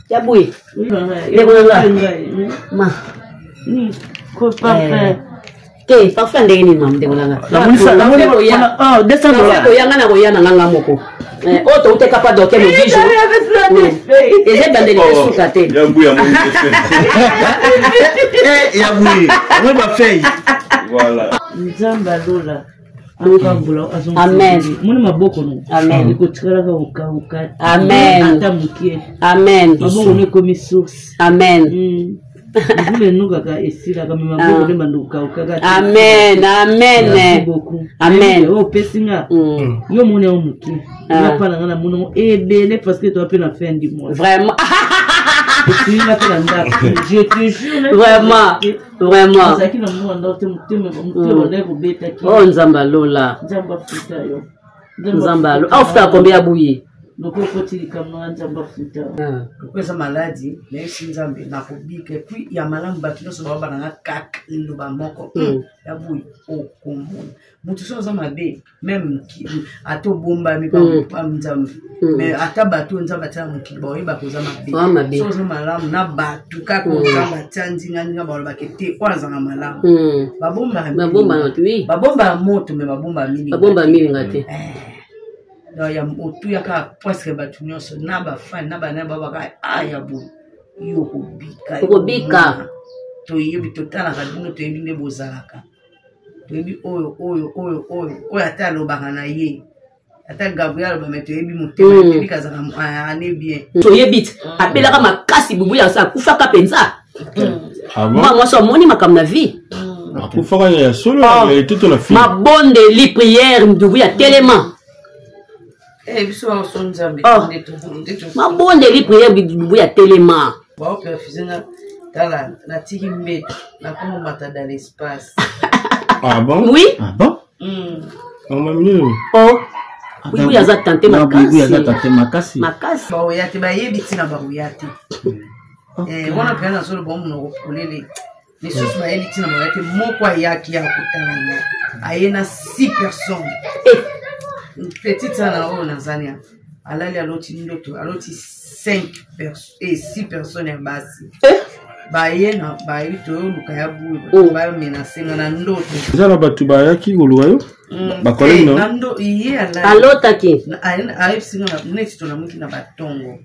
Ya buyi. Ndeko na nga. Ma. Parfait. Te, parfait ndenge nini mama ndeko na nga. Koya nga na koya na nga nga moko. Oyo touteka pa doke mobijo. Eza ebandeli mpe suka te. Ya buyi amoni Ya buyi, amoni ba feuille. Voilà. Nzambe alola. apambola Amen. moni maboko no Amen. ekotikalaka kokauka Amen. ata mokie Amen. maboko no ekomi source Amen. Mbula enokaka esilaka me maboko nde banda kokaukaka te. Amen. Merci Amen. beaucoup. Amen. Oyo opesi nga yo omoni yango mokie nga mpa na nga namoni yango ebele parce que toa mpe na fin du mois Vraiment. esuyi nga mpe na ndako je te jure Vraiment. Vraiment. azalaki na mwa ndako te motema motema bandaki kobetaki Oh Nzambe alola. Nzambe afuta yo. Nzambe alola. Afuta combien ya buyi? Loko okoti likambo na Nzambe afuta yo. Loko eza maladi nayebisi Nzambe nakobika epuis ya malamu bato nyonso baobana nga kaka liloba moko ya boye okomona moto soki oza mabe meme ata obombami pa Nzambe mais ata bato oyo Nzambe atia na mokili baoyebaka oza mabe soki oza malamu na bato kaka Nzambe atia ndinga ndinga balobaka te oyo azanga malamu babombaka moto me babombaka milinga milinga te donc ya motuya kaka presque bato nyonso na bafani na bana babaka a ya boye yo okobika okobika toyebi totalaka bino toyebi nde bozalaka toyebi oyo oyo oyo oyo oyo ata alobaka na ye ata Gabriel aloba me toyebi motema toyebi kazaka ane bien toyebi te abelaka makasi bubu ya akufaka mpenza mwa mwasi amoni makambo na vie akufaka ya solo ya réalité to na film mabondeli prière bubu ya telema biso nzambe mabondeli prière bubu ya telema baoperfuse nga tala natiki mbeto nakomomata dans l'espace. Ah bon? Oui. Ah bon? Oh. Buibui aza tante makasi. Aza tante makasi. Makasi. Baoya te bayebi ntina baoya te. Wana mpenza nazoloba monoko polele. Lisusu bayebi ntina baoya te moko ayaki ya kotala nga aye na 6 personnes. Petite sana oyo nazani alali aloti ndoto aloti 5 personnes et 6 personnes ya basi. Baye na baye toyoluka ya buyi bamenase nga na ndoto. Eza na bato bayaki koluka yo? Bakolege na ye alotaki ayebisi nga neti tolamuki na batongo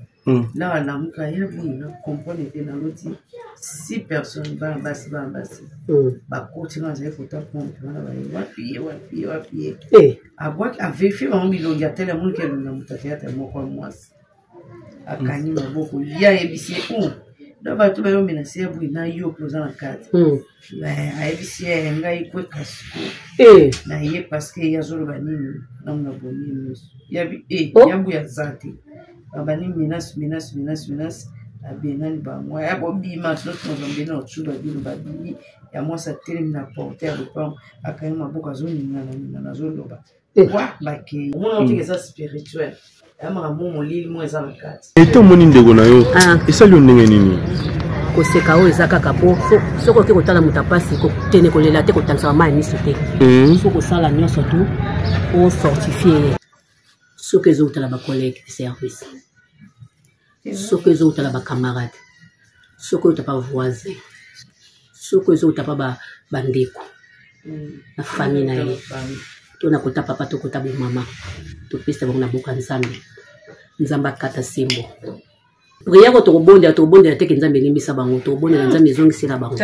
na alamuka ya buyi na comprendre te naloti 6 personnes bana basi bana basi bakoti nga azali kota pompe wana baye wapi ye wapi ye wapi ye abwaki averifie bango bilongi atele amoniki elongi ya moto ateatre moko ya mwasi akangi maboko ye ayebisi ye u donc bato bayomenase ya boye na yo mpe oza na kati ayebisi ye ngai kweka siko na ye parce que ye azoloba nini ntango na bomi miso yabi e yabu aza te babandi menace menace menace menace abengani bango ya bobima tozambeli na ocuba bino babimi ya mwasi atelemi na porte ya lopango akangi maboko azoningana ningana azoloba wa bakei omona otiki eza spirituel ya makambo molili mo eza na kati ete omoni ndeko na yo esali yo ndenge nini koseka oyo eza kaka po soki oke kotala moto apasi kokende kolela te kotangisaka mai ya miso te fo kosala nyonso tu ofortifie ye soki ezowutala bacollègue de service soki ezowutala bacamarade soki oyuta pa voisin soki ezowuta pa bandeko na famille na ye to na kota papa to kota bomama topesa bango na boka nzambe nzambe akata sembo prière oyo tokobondela tokobondela teke nzambe elimbisa bango tokobondela nzambe ezongisela bango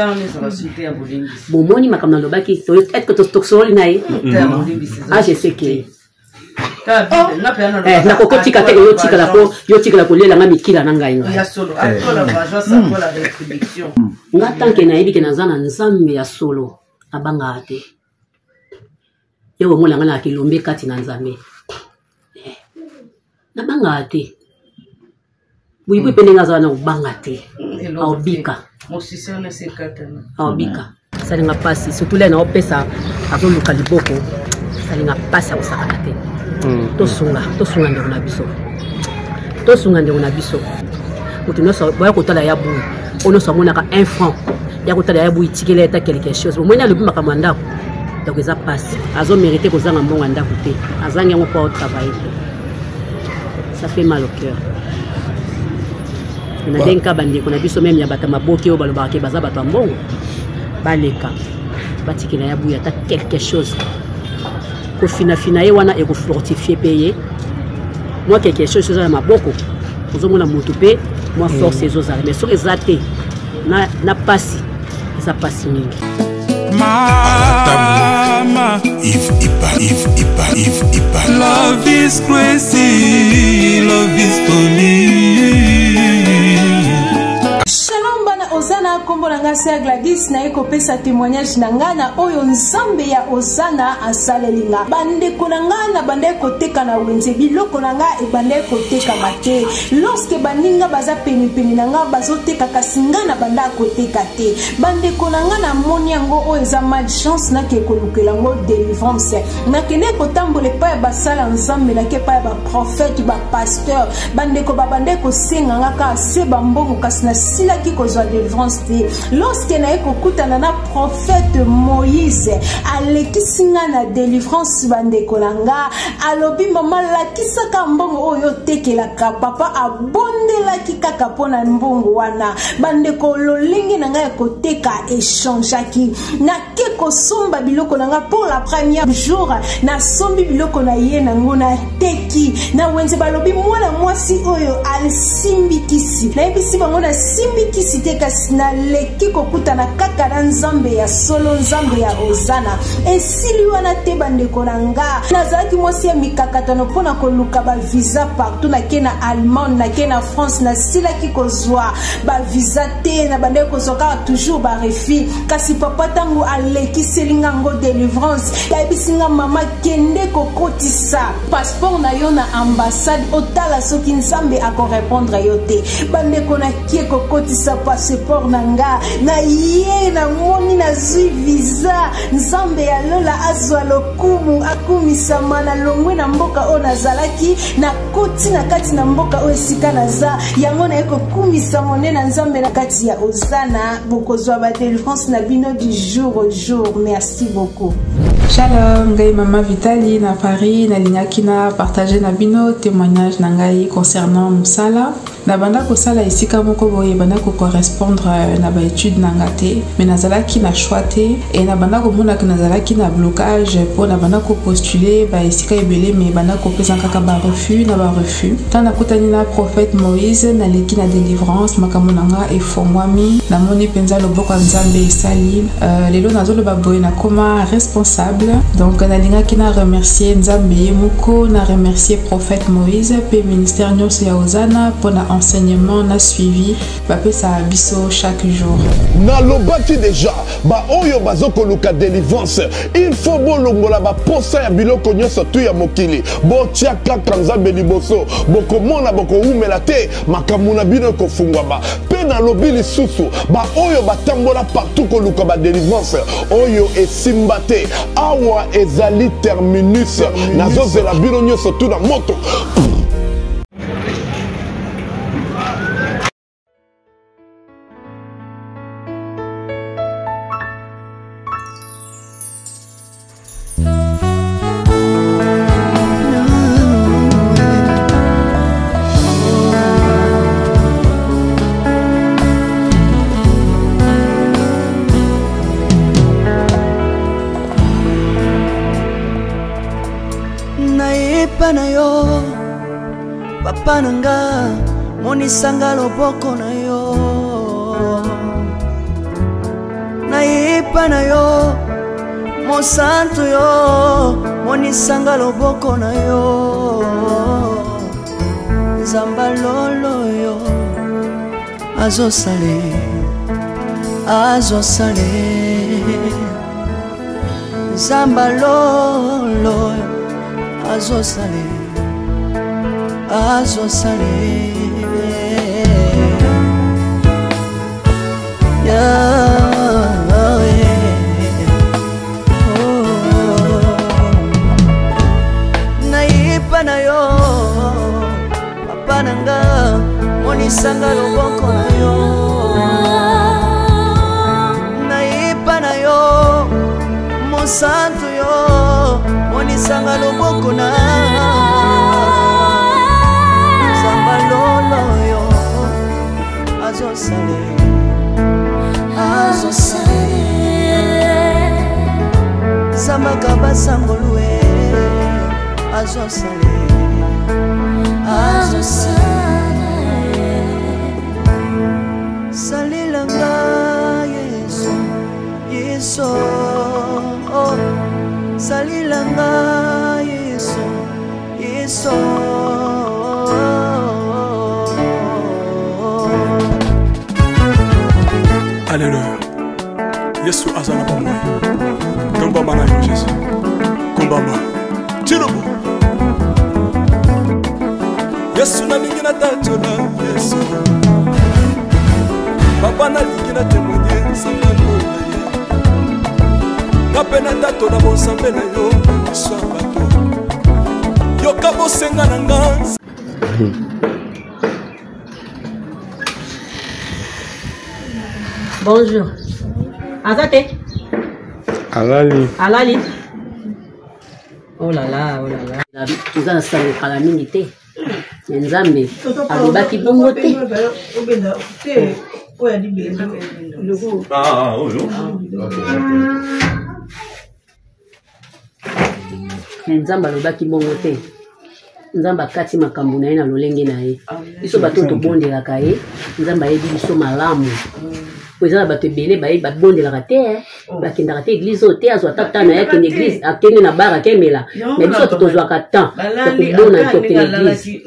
bomoni makambo nalobaki etke tosololi na ye age nakokotika te yotikala po yotikala kolela nga mikila na ngai nga tanke nayebi ke naza na nzambe ya solo abangaka te yo bomona nga na kilombe kati na nzambe nabangaka te buibui mpe ndenge azala na kobanga te aobika aobika esalinga mpasi surtout lene aopesa azoluka liboko esalinga mpasi ya kosakana te tosunga tosunga ndeko na biso tosunga ndeko na biso moto nyonso boya kotala ya bui oyo nyonso amonaka 1 franc ya kotala ya bui tikela eta quelque chose bomoni alobi makambo ya ndako donc eza mpasi azomerite kozanga mbongo ya ndako te azangi yango mpo aotravaille te ça fait mal au cœur. Nabengi kaka bandeko na biso meme ya bato ya maboke oyo balobaka ke baza bato ya mbongo, baleka batikela ya buya ata quelque chose. Kofinafina ye wana ekofortifie mpe ye mwa quelque chose eza na maboko, ozomona motu mpe mwa force ezozala. Mais soki eza te na, na pasi, eza pasi mingi. Mama Yves Ipa, Yves Ipa, Yves Ipa. Love is crazy, love is funny. Shalom bana Ozana, kombo na nga Sœur Gladys, naye kopesa témoignage na nga na oyo Nzambe ya Ozana asaleli nga. Bandeko na nga na bandaki koteka na wenze, biloko na nga ebandaki kotekama te. Lorsque baninga baza penepene na nga bazoteka, kasi nga na bandaki koteka te. Bandeko na nga, namoni yango oyo eza malchance, nake kolukela yango délivrance. Nakende kotambola epai ya basala Nzambe, nake epai ya baprophète, bapasteur. Bandeko babandaki kosenga nga kaka se bambongo, kasi nasilaki kozwa délivrance te. Lorsque naye kokutana na prophète Moïse, alekisi nga na délivrance. Bandeko na nga, alobi: "Mama, lakisaka mbongo oyo otekelaka." Papa abondelaki kaka mpo na mbongo wana. Bandeko, lolenge na ngai ya koteka echangeaki. Nake kosomba biloko na nga pour la première jour, nasombi biloko na ye nango, nateki na wenze. Balobi: "Mwana mwasi oyo asimbi kisi." Nayebisi bango: "Nasimbi kisi te, kasi naleki kokutana kaka na Nzambe ya solo, Nzambe ya Ozana." Esili wana te, bandeko na nga. Nazalaki mwasi ya mikakatano mpo na koluka bavisa partout. Nake na Allemagne, nake na France, nasilaki kozwa bavisa te, na bandaki kozwa kaka toujours barefus. Kasi papa, ntango alekiseli nga ngo délivrance, ayebisi nga: "Mama, kende kokotisa passeport na yo na ambassade, otala soki Nzambe akorépondre yo te." Bandeko, nakie kokotisa passeport na nga, na ye namoni nazwi visa. Nzambe ya lola azwa lokumu, akumisama. Nalongwe na mboka oyo nazalaki, nakoti na kati na mboka oyo esika naza. Yango naye kokumisa monene na Nzambe na kati ya Ozana. Bokozwa badélivrance na bino du jour au jour. Merci beaucoup. Shalom, ngai mama Vitali na Paris. Nalingaki na partage na bino témoignage na ngai concernant mosala. Nabanda kosala esika moko boye, ebanda kocorrespondre na baétude na nga te, mais nazalaki na choix te. E nabanda komonaka nazalaki na blocage, mpo nabanda kopostule baesika ebele, mais ebanda kopesa kaka barefus na barefus. Ntango nakutani na prophète Moïse, naleki na délivrance, makambo na nga efongwami. Namoni mpenza loboko ya Nzambe esali. Lelo nazoloba boye, nakoma responsable. Donc nalingaki na remercier Nzambe ye moko, na remercier prophète Moïse mpe ministère nyonso ya Ozana mpona enseignement na suivi bapesaka biso chaque jour. Nalobaki déjà, baoyo bazokoluka délivrance, il faut bolongola baposa ya biloko nyonso tu ya mokili, botia kaka Nzambe liboso. Bokomona, bokowumela te, makambo na bino ekofungwama. Mpe nalobi lisusu, baoyo batambola partout koluka badélivrance oyo esimba te, awa ezali terminus. Nazozela bino nyonso tu na moto. Nayepa na yo, papa na nga, monisanga loboko na yo. Nayepa na yo, mosantu yo, monisanga loboko na yo. Nzamba lolo yo azosale, azosale. Nzamba lolo azosale, azosale. Yeah, oh. Nayepa na yo, papa na nga, monisanga loboko na yo. Nayepa na yo, mosantu yo, monisanga loboko na Nzamba lolo yo. Apesa ngolu e azosala azosala salelanga Yesu Yesu oh. Salelanga Yesu Yesu. Alleluya, Yesu aza na bomoi. Tombama na yo Jésus, kumbama tilobo. Yesu nalingi natatola Yesu, papa nalingi na témoigne nzambe na ye, nga mpe natatola bonzambe na yo na miso ya bato. Yoka bosenga na nga. Bonjour. Aza te? Alali. Alali. Oh là là, oh là là. Toza na sango kala mingi te. Mais Nzambe alobaki bongo te. Ah, oyo. Mais Nzambe alobaki bongo te. Nzambe akati makambo na ye na lolenge na ye. Biso bato tobondelaka ye, Nzambe ayebi biso malamu. Po eza na bato ebele baye babondelaka te, bakendaka te église oyo te, azwa ata temps na ye akende église, akende na bar akemela. Mais biso bato tozwaka temps ya kobona tokende église.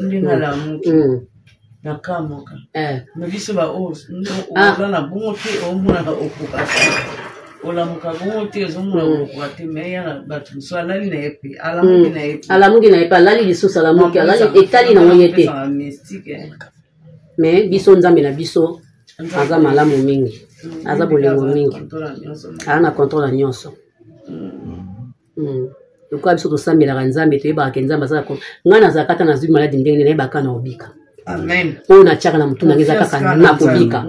Nakamwaka me biso baoyo oza na bongo te, omonaka okoka te, olamuka bongo te, ozomona okoka te. Me ya na bato mosusu alali na ye mpe alamuki na ye mpe, alamuki na ye mpe alali lisusu, alamuki, alali, etali nango ye te. Me biso Nzambe na biso aza malamu mingi, aza bolingo mingi, aza na contrôle ya nyonso. Lokola biso tosambelaka Nzambe, toyebaka ke Nzambe aza. Ngai nazalaka ata nazwi maladi ndenge nini, nayebaka na obika. Amen. Oyo natiaka na motu nange eza kaka nakobika,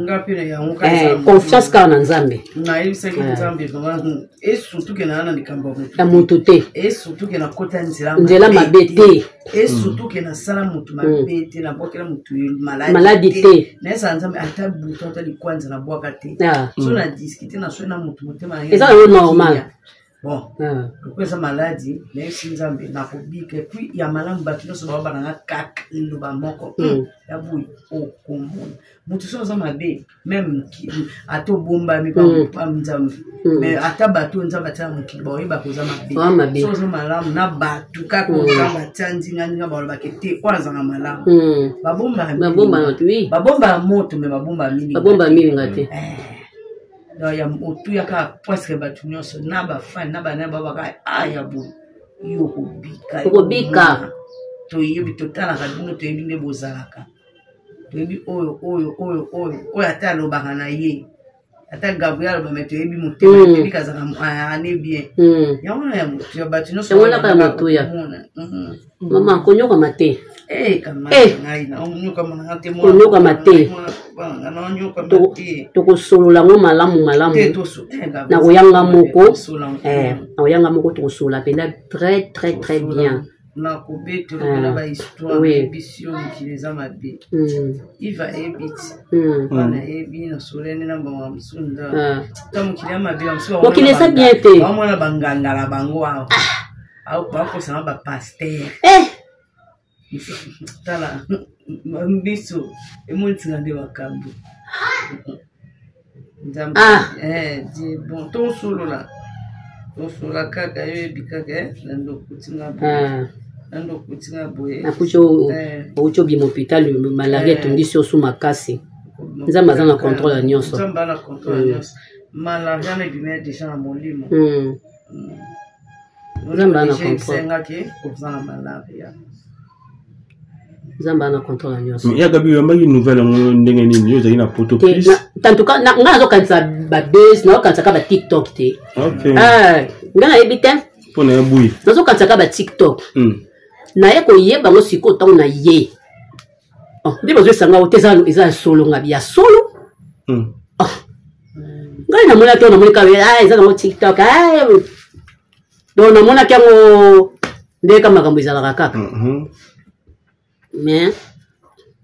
confiance kaka na Nzambe. Nayebisaki Nzambe vraiment, et surtout ke naa na likambo ya motu te, et surtout ke nakota nzela mabe te, et surtout ke nasala motu mabe te, nabwakela motu maladi te. Nayesala Nzambe ata butu ata likwanza nabwaka te. So na discute na soi na motu motema. Eza yango normal. Bon, lokola eza maladi, nayebisi Nzambe nakobika. Et puis ya malamu, bato nyonso baoba nanga kaka liloba moko ya boye: okomona moto so oza mabe, même ata obombami pa Nzambe, mais ata bato oyo Nzambe atia na mokili baoyebaka oza mabe. So oza malamu na bato kaka Nzambe atia ndinga balobaka te oyo azanga malamu. Babombaka moto, mais babomba milinga, babomba milinga te. Donc ya motuya kaka presque bato nyonso na bafani na bana babaka a ya boye, yo okobika, okobika. Toyebi, totalaka bino, toyebi nde bozalaka, toyebi oyo oyo oyo oyo oyo ata alobaka na ye, ata Gabriel aloba, me toyebi motema, toyebi kazaka ane bien. Yango wana ya motuya, bato nyonso yango wana ya motuya. Mama, konyokama te, konyokama te, tokosolola yango malamu malamu na koyanga moko, na koyanga moko tokosolola mpenza très très très bien. Nakobetela na bahistoire, nayebisi yo mokili eza mabe. Iva ayebi ti bana ayebi na solene na mbongo mosusu nda ta mokili ya mabe. Mokili eza bien te. Bamona banganga na bango awa, bakosanga bapaster. Tala biso emonisinga nde makambo Nzambe bon. Tosolola, tosolola kaka, yo yebi kaka na ndo okutinga boye, na ndo okutinga boye. Nakuti outi obima hôpital, malaria etungisi yo su makasi. Nzambe aza na contrôle ya nyonso. Nzambe aza na contrôle ya nyonso. Malaria na ebima déjà na molimo. Nzambe aza na contrôle. Esengaki oza na malaria. Nzambe aza na contrôle ya nyonso. Ya Gabi, oyambaki nouvelle yango ndenge nini? Yo ozalaki na poto plus. En tout cas ngai nazokanisa babase, nazokanisa kaka batiktok te. Ngai nayebi te. Mpo na ya bui. Nazokanisa kaka batiktok. Naye koyeba yango sikoyo ntango na ye nde bazoyesanga ngo te, eza ya solo. Ngabi ya solo, ngai namonaki yango, namoni kaka eza nango TikTok. Donc namonaki yango ndenge ka makambo ezalaka kaka, mais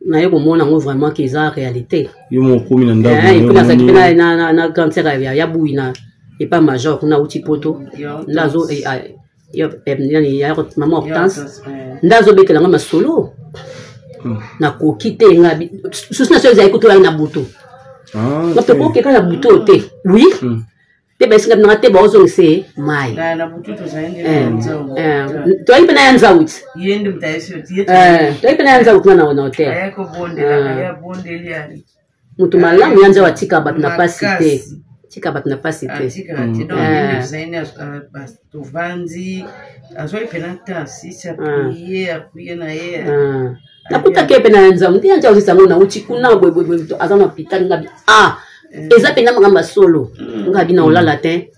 naye komona yango vraiment ke eza réalité. Yo mokomi na ndako. Et puis nazalaki mpe na grande sœur ya bui na epa major kuna, auti poto, nde azo Ya mama Hortense nde azobetela nga masolo. Nakoki te, nga susi na so ezali kutu na butu. Nga tokoki kaka na butu oyo te. Oui, te baesinga nanga te, baozongisa ye mai. Toyaki mpe na ya nzau ti, toyaki mpe na ya nzau kuna na hotel. Moto malamu ya nzau atika bato na pasi te, tika bato na pasi te. Tovandi, azwaki mpena temps sisi aprie, aprie na ye. Nakutaki ye mpe na ya nzau, nde ya nzau azisa yango, nauti kuna boyeboye, aza na hôpital. Ngabi ah, eza mpenza makambo ya solo. Ngabi na olala te,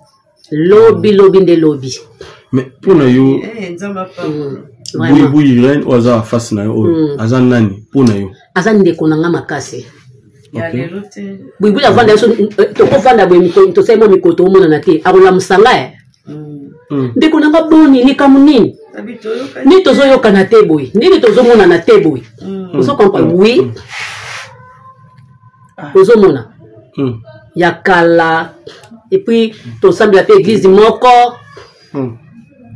lobi lobi nde lobi. Mais mpo na yo, Buyi Irene oyo aza face na yo oyo, aza nani mpo na yo? Aza ndeko na nga makasi. Buibui avanda biso, tokovanda boye, tosali mwa mikoto, omonana te, akolamusa nga e ndeko na nga, boni, likambo nini nini tozoyokana te boye, nini tozomonana te boye? Ozo comprendre? Oui, ozomona ya kala. Et puis tosambela mpe église moko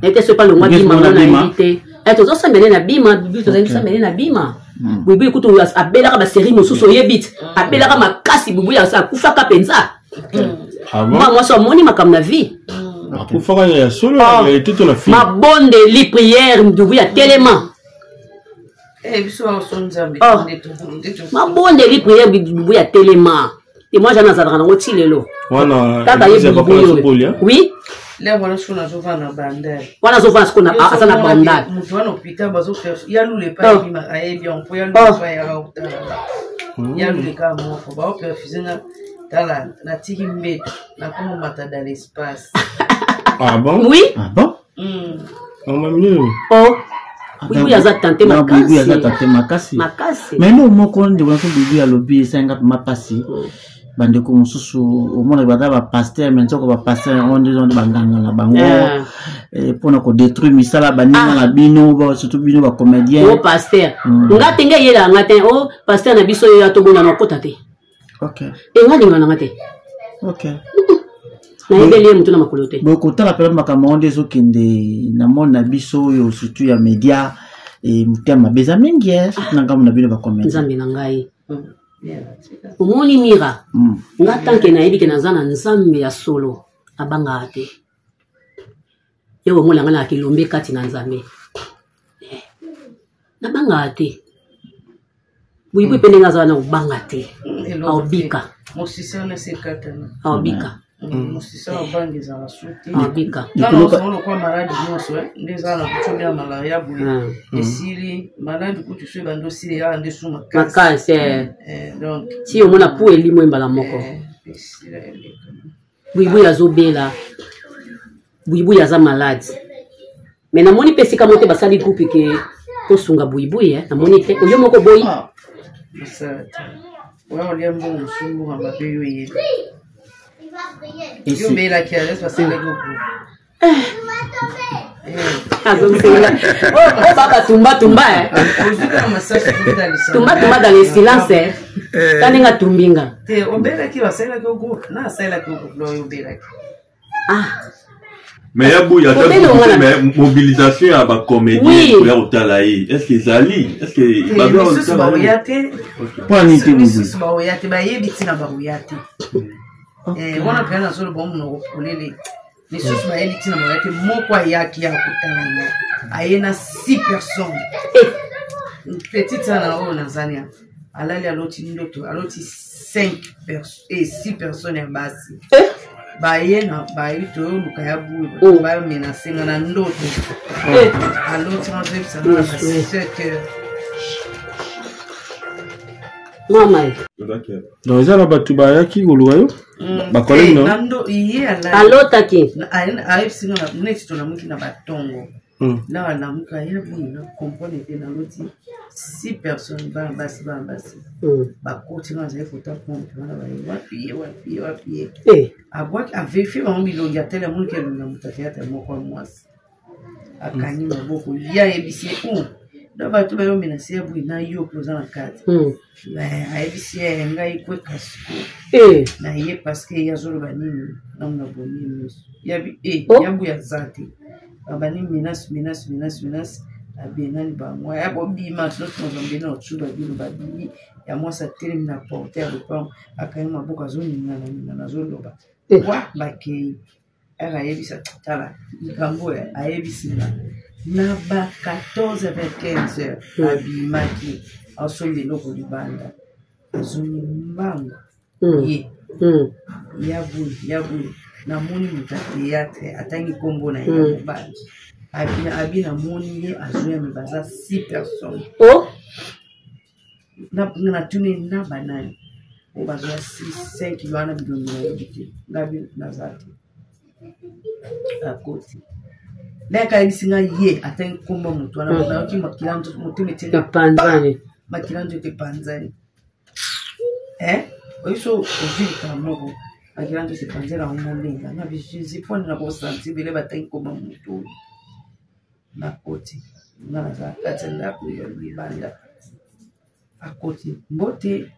ete soki alongwa bima, ngo nayebi te. Tozosambela na bima, bibi tozali tosambele na bima. Buibui kutu abelaka basérie mosusu, oyebi te, abelaka makasi. Buibui akufaka mpenza, mwa mwasi amoni makambo na vie. Akufaka ya solo, ya réalité to na film? Mabondeli, prière, buibui atelema. Mabondeli, prière, buibui atelema. Témoignage wana azalaka nango ti lelo. Kaka ye buibui oyo, oui. Wana sikoyo nazovanda na Bandal. Wana azovanda sikoyo, aza na Bandal. Moto wana hôpital ya lula epai ayebi yango, mpo ya lula epai yaka kotala ya lula kaka moko baoperfuse nga. Tala, natiki mbeto, nakomomata dans l'espace. Ah bon? Oui. Ah bon? Oh, Buibui aza tante. Makasi, aza tante makasi. Makasi. Mais no moko ndeko naso Buibui alobi esalinga mpe mapasi. Bandeko mosusu omona baza bapasteur, mais nzoko bapasteur yango nde nde banganga na bango mpona kodétruire misala baninga na bino, surtout bino bacomédien. O pasteur nga te, nga eyelaka nga te. O pasteur na biso oyo atobona na okota te. Enga linga nanga te. Nayebeli ye motu na makolo te. Boye kotala mpena makambo yango nde ezokende na monde na biso oyo, surtout ya média, motema mabe eza mingi, surtout na ngambo na bino bacomédien. Nzambe na ngai, omoni mira nga tanke nayebi ke naza na Nzambe ya solo, abangaka te. Ye omona nga na kilombe kati na Nzambe, nabangaka te. Buibui mpe ndenge aza wana, kobanga te, aobika. Mosisa wana esekatana. Aobika. Mosisa obanga ezala su te. Aobika. Lokwa maladi nyonso nde ezala na kutu ya malaria boye esili, maladi kutu so ebandi osili, eyaka nde su. Makasi ti omona pu elimo embala moko. Buibui azobela, Buibui aza malade, mais namoni mpe esika moko te basali groupe ke tosunga Buibui. Namoni te oyo moko boyi. Oya olia mbongo mosusu, mbongo mabe yo oyebi, yo obelaki alesi basalaki groupe. Azongisela oyo baba tumba tumba, tumba tumba dans le silence, ta ndenge atumbinga. Te, obelaki, basalelaki yo groupe, na asalelaki yo groupe na oyo obelaki. Ah. Mais ya boye, ata mais mobilisation ya bacomédien koya kotala ye, est ce que ezali, est ce que misusu baoya te? Mpo nini te? Misusu baoya te, bayebi ntina baoya te wana mpena. Nazoloba monoko polele, misusu bayebi ntina baoya te. Moko ayaki ya kotala nga, aye na six personnes. Petite sana oyo nazania alali, aloti ndoto, aloti 5 6 personnes ya basi baye na baye toyoluka ya buyi, bamenace nga na ndoto. Aloti nga, azoyebisa nga na ba 7 heures. Mama. Donc eza na bato bayaki koluka yo, bacollègue na? Ye. Alotaki. Ayebisi nga neti tolamuki na batongo na balamuka ya boye, na comprendre te, naloti six personnes, bana basi, bana basi bakoti nga, azali kota pompe wana, baye wapi ye, wapi ye, wapi ye. Abwaki, avérifie bango bilongi, atele, amoniki elongi ya moto ateyata moko ya mwasi, akangi maboko. Ye ayebisi ye u do bato bayomenasi ya boye na yo mpe oza na kati. Ayebisi ye ngai kweka siko na ye, parce que ye azoloba nini ntango na bomi miso yabi ya boye aza te. Babandi menace, menace, menace, menace. Abengani bango, ya bobima, tozwa mbeli na ocuba bino. Babimi, ya mwasi atelemi na porte ya lopango, akangi maboko, azoningana ningana, azoloba wa bakei. Ere ayebisa, tala likambo oyo ayebisi nga na ba 14 vers 15 heures, abimaki asomba eloko libanda, azongi mbangu. Ye ya boye, ya boye, namoni moto ya théâtre, atangi nkombo na ye ya mobali. Abi namoni ye azoya, me baza 6 personnes. Oh. Natuni na banani oyo bazoya 6, 5 wana, bilongi nayebi te, ngabi naza te. Akoti nayaka, ayebisi ngai ye atangi nkombo moto wana. Nayoki makila nzoto, motema etinga epanzani. Makila nzoto epanzani. Oyi so ozwi likambo moko, makila nzoto epanzani yango, molenga nga bi Jésus mpona na kosanti bele batangi nkombo moto oyo. Nakoti, nga naza kati ya ndako ya libanda. Akoti: "Mbote,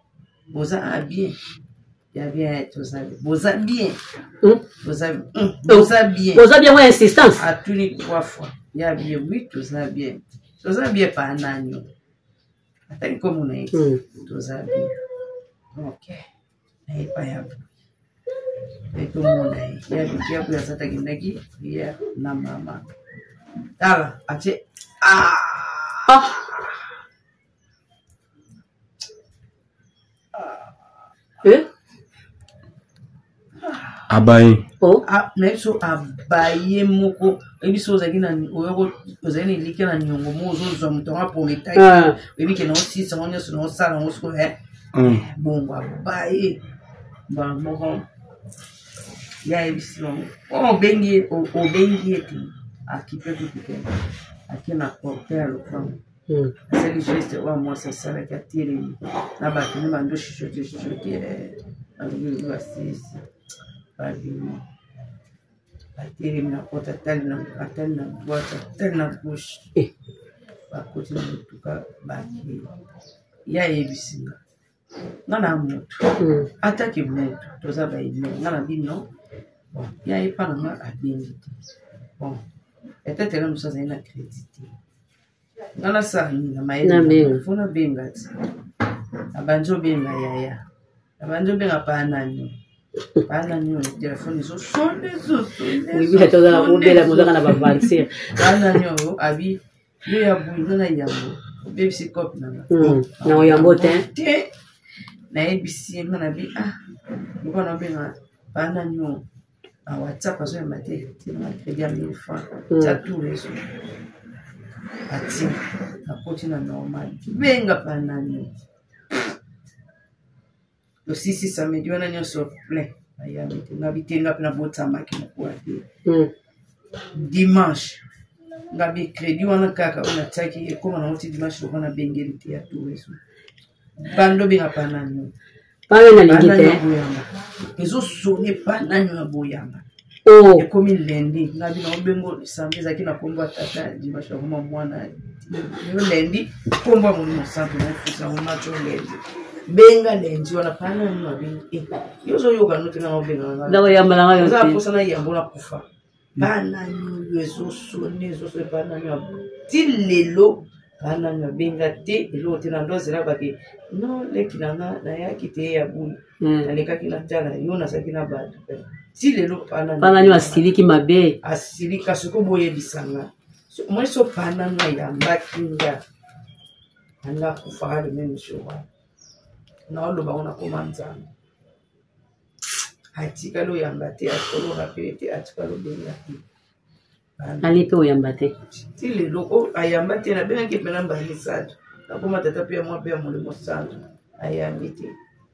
boza a bien?" "Ya bien, toza boza bien, boza boza bien." Boza bien wa insistance. Atuni trois fois: "Ya bien?" "Oui, toza bien, toza bien." "Pa nani?" Atali kombo na ye. "Toza bien." Ok, nayepa ya boye, tomona ye ya biki ya boye, aza takendaki prière na mama. Tala atie, ah! Ah. Eh? Abaye. Oh. Ah, na biso abaye moko, oyebi so ozalaki na ozali na elikya na niongo mo, ozozwa moto yango aprometaki, oyebi ke naosisa yango nyonso, naosala yango sikoyo bongo. Abaye mbala moko. Ye ayebisi bango obengi ye, obengi ye te, akipe kutu te. Ake na porte ya lopango, asali geste oyo mwasi asalaki, atelemi na bato ne bando chuchote chuchote, balobi basilisi, babimi. Batelemi na porte, atali na, atali na droite, atali na gauche, bakoti na motuka, bakei. Ye ayebisi nga, nga na motu atake motu, toza baime. Nga na bino, bon, ye ayepa na nga, abengi te. Bon, peut-être ela mosu azali na crédit te. Nga nasala nini na mayele? Fo nabenga ti nabandi obenga yaya, nabandi obenga paa nani, paa nani oyo, telefone ezosone, ezosone. Ozaka na baventure. Paa nani oyo? Abi yo ya boye, nga na yango obebisi cope na nga. Na oyambo te. Te, nayebisi ye, nga na bi, ah, lokola naobenga paa nani oyo na WhatsApp, azoyamba te, tina crédit ya 1000 francs, tia tout réseau ati nakoti na normal, benga pa nani. Tosisi samedi wana nyonso plein, ayambi te. Nga bitenga mpe nabotamaki mokuwa te. Dimanche nga bi crédit wana kaka oyo natiaki ekóma nango ti dimanche, lokola nabengeli te ya tout réseau, bando benga pa nani. Pana nalingi te. Boyamba ezosone, pa nani ya boyamba. Ekomi lundi, nga bino obengo samedi ezalaki na nkombo ya tata, dimanche akoma mwana. Yo lundi, nkombo ya Molimo Santu, nafusa yango naco lundi. Benga lundi wana, pa nani abengi yo, ozoyoka no te, nga obengaka. Nakoyamba nanga yo te te. Mposa na yambo nakufa. Banani oyo ezosone, ezosone, banani ti lelo, banani abenga te, eloko te. Na ndo azela bake no leki na nga, nayaki te ya buli, nalekaki natala yo, nazalaki na bato ti lelo. Panani asiliki mabe. Asilika soki boyebisanga moi so panani ayambaki nga, anga akufaka le même jour wana. Naoloba ngo nakoma Nzambe, atikali oyamba te, atikali orapele te, atikali obenga te. Ali mpe oyamba te. Ti lelo ayamba te. Nabengaki mpena mbala misato, nakoma tata mpe ya mwa mpe ya Molimo Santu, ayambi te.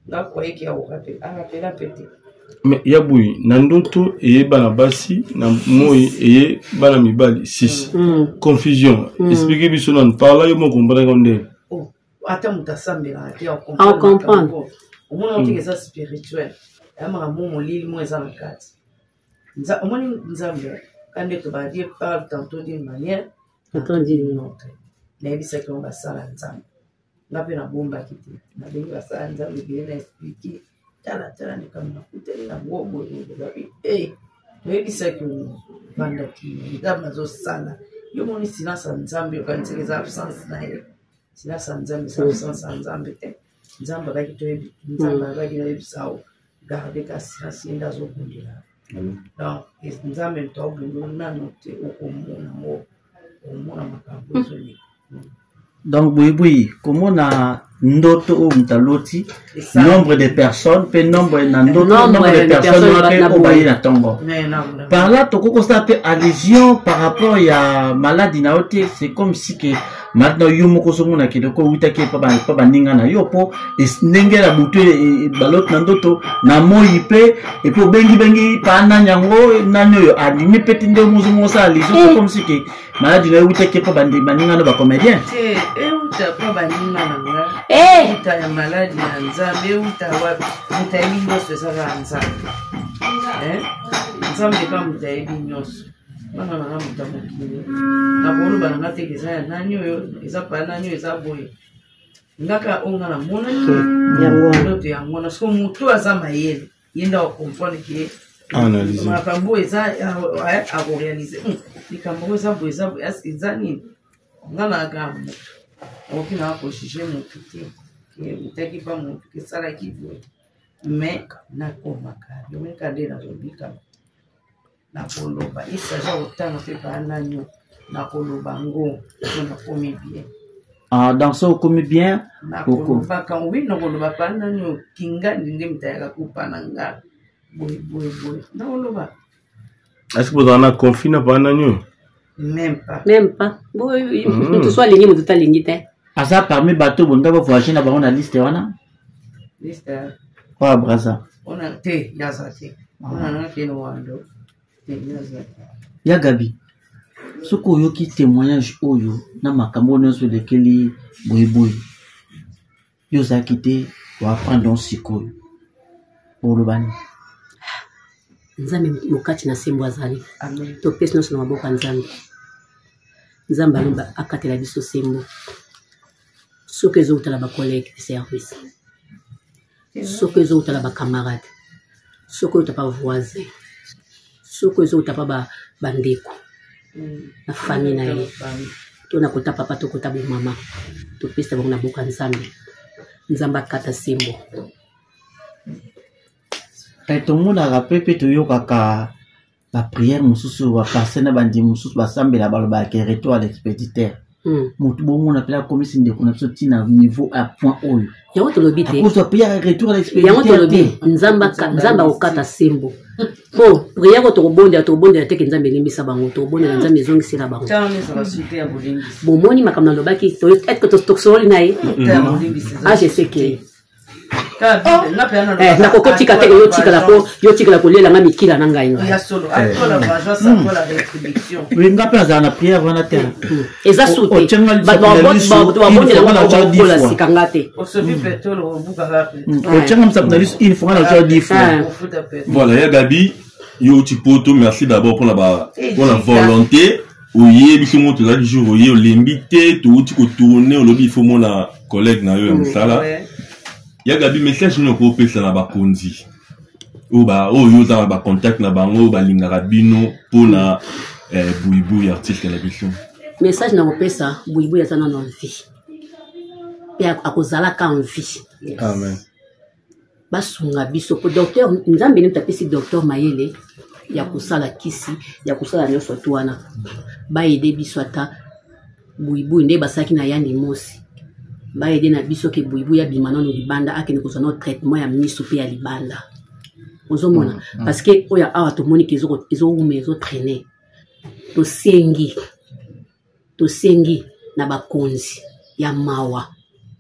Nga kwayeki ya korapele, arapela mpe te. Me ya boye, na ndoto eye bana basi, na moi eye bana mibali 6. Confusion. Explike biso nanu par là, yo moko comprendre ndenge. Oh, ata moto asambelaka te. Acomprendre. Omona otiki eza spirituel, ya makambo molili mo eza na kati. Omoni Nzambe ka nde tobala, Dieu parle tantôt d'une manière, tantôt d'une autre. Nayebisaki yango basala Nzambe, nga mpe nabombaki te, nabengi basala Nzambe ebele, na explike: "Tala, tala likambo nakutani na ngo boye." Babi e Toyebisaki vandaki Nzambe azosala. Yo moni silence ya Nzambe, okanisaki eza absence na ye. Silence ya Nzambe eza absence ya Nzambe te. Nzambe alaki toyebi, Nzambe alaki nayebisa yo garde ka silence, ye nde azobundela. Donc Nzambe moto abundela nano te, okomona ngo, okomona makambo ezoleka. Donc boyiboyi komona ndoto oyo moto aloti, nombre de personnes mpe nombre na ndoto, nombre de personnes wana mpe oyo baye na ntongo. Par là tokoki kosala mpe allusion par rapport ya maladi na yo te. C'est comme si que maintenant yo moko ozomona ke loko owutaki epa baninga na yo, mpo ndenge na butu baloti na ndoto na moi mpe epuis obengibengi pa nani yango, nani oyo andimi mpe te, nde ozomona osala allusion. C'est comme si que maladi na yo ewutaki epa baninga no bacomédien. Te, euta mpa baninga na nga, euta ya maladi ya Nzambe, euta wapi? Moto ayebi nyonso eza kaka Nzambe. Nzambe ka moto ayebi nyonso. Bana na nga, moto ya mokili, nakoloba na nga teke eza ya nani, oyo eza pa nani, oyo eza boye. Ngaka oyo nga namonaki ndoto yango wana. Siko moto aza mayele, ye nde akocomprendre ke makambo eza, akoréaliser likambo oyo eza boye, eza boye, aske eza nini. Nga nayaka moto okoki nanga kojuger motu te, eutaki pa motu, esalaki boye, mais nakomaka yomonika nde nazobika, nakoloba isaja kotanga mpe baa nani, nakoloba ngo po nakomi bien. Ah, donc so okomi bien. Nakolobaka wi, nakoloba pa nani, okingandi nde moto ayaka kopa na nga boye boye boye, nakoloba. Est-ce que bozala na conflit na pa nani oyo? Même pas. Même pas. Moto so alingi, moto talingi te. Aza parmi bato bonga bavoyage na bango na liste wana. Liste oyo Braza. Ona te, yaza te, ona nanga te, no wando te, yaza te. Ya Gabi, soki oyoki témoignage oyo na makambo oyo nyonso elekeli boyeboye, yo ozalaki te, oapprendre donc sikoyo, oloba nini? Nzambe mokati na sembo azali. Topesi nyonso na maboko ya Nzambe. Nzambe aloba akatela biso sembo. Soki ezowutala bacollègue de service, soki ezowutala bacamarade, soki oyuta pa voisin, soki ezowuta pa bandeko na famille na ye, to na kota papa to kota bomama, topesa bango na boka Nzambe. Nzambe akata sembo. Tomonaka mpe toyokaka baprière mosusu, bapaster na bandimi mosusu basambela, balobaka ke retour à l'expéditeur. Motu bomona mpe akomisi ndeko na biso ntina niveau à point oyo. Yango tolobi te. Akozwa prière retour à l'expéditeur. Yango tolobi, Nzambe akokata sembo, po prière oyo tokobondela, tokobondela teke Nzambe elimbisa bango, tokobondela Nzambe ezongisela bango. Bomoni makambo nalobaki, etke tosololi na ye agck. Nakokotika te, yotikala po yotikala kolela nga mikila na ngai. Nga mpe azala na prière wana te. Eza su te, bato babondelaka sika nga te. Otyanga mosapi na liso une fois, nga na otya 10 fois. Voilà, ya Gabi, yo outi Poto, merci d'abord mpona mpona volonté oye biso mo tozalaki jour oye, olembi te, touti kotourne, olobi il faut mona collègue na yo ya mosala. Ya Gabi, message nini okopesa na bakonzi oyo oza na bacontact na bango, oyo balingaka bino, mpona Buibui artiste na biso? Message na kopesa, Buibui aza nano en vie mpe akozalaka en vie. Amen. Basunga biso po docteur, Nzambe nde moto apesi docteur mayele ya kosala kisi, ya kosala nyonso tu wana. Baede biso ata Buibui nde basalaki na yandi mosi, baede na biso ke Buibui abima nano libanda, akende kozwa nano traitement ya miso mpe ya libanda. Ozomona, parce que oyo awa tomoni ke ezowuma, ezotraîner. Tosengi na bakonzi ya mawa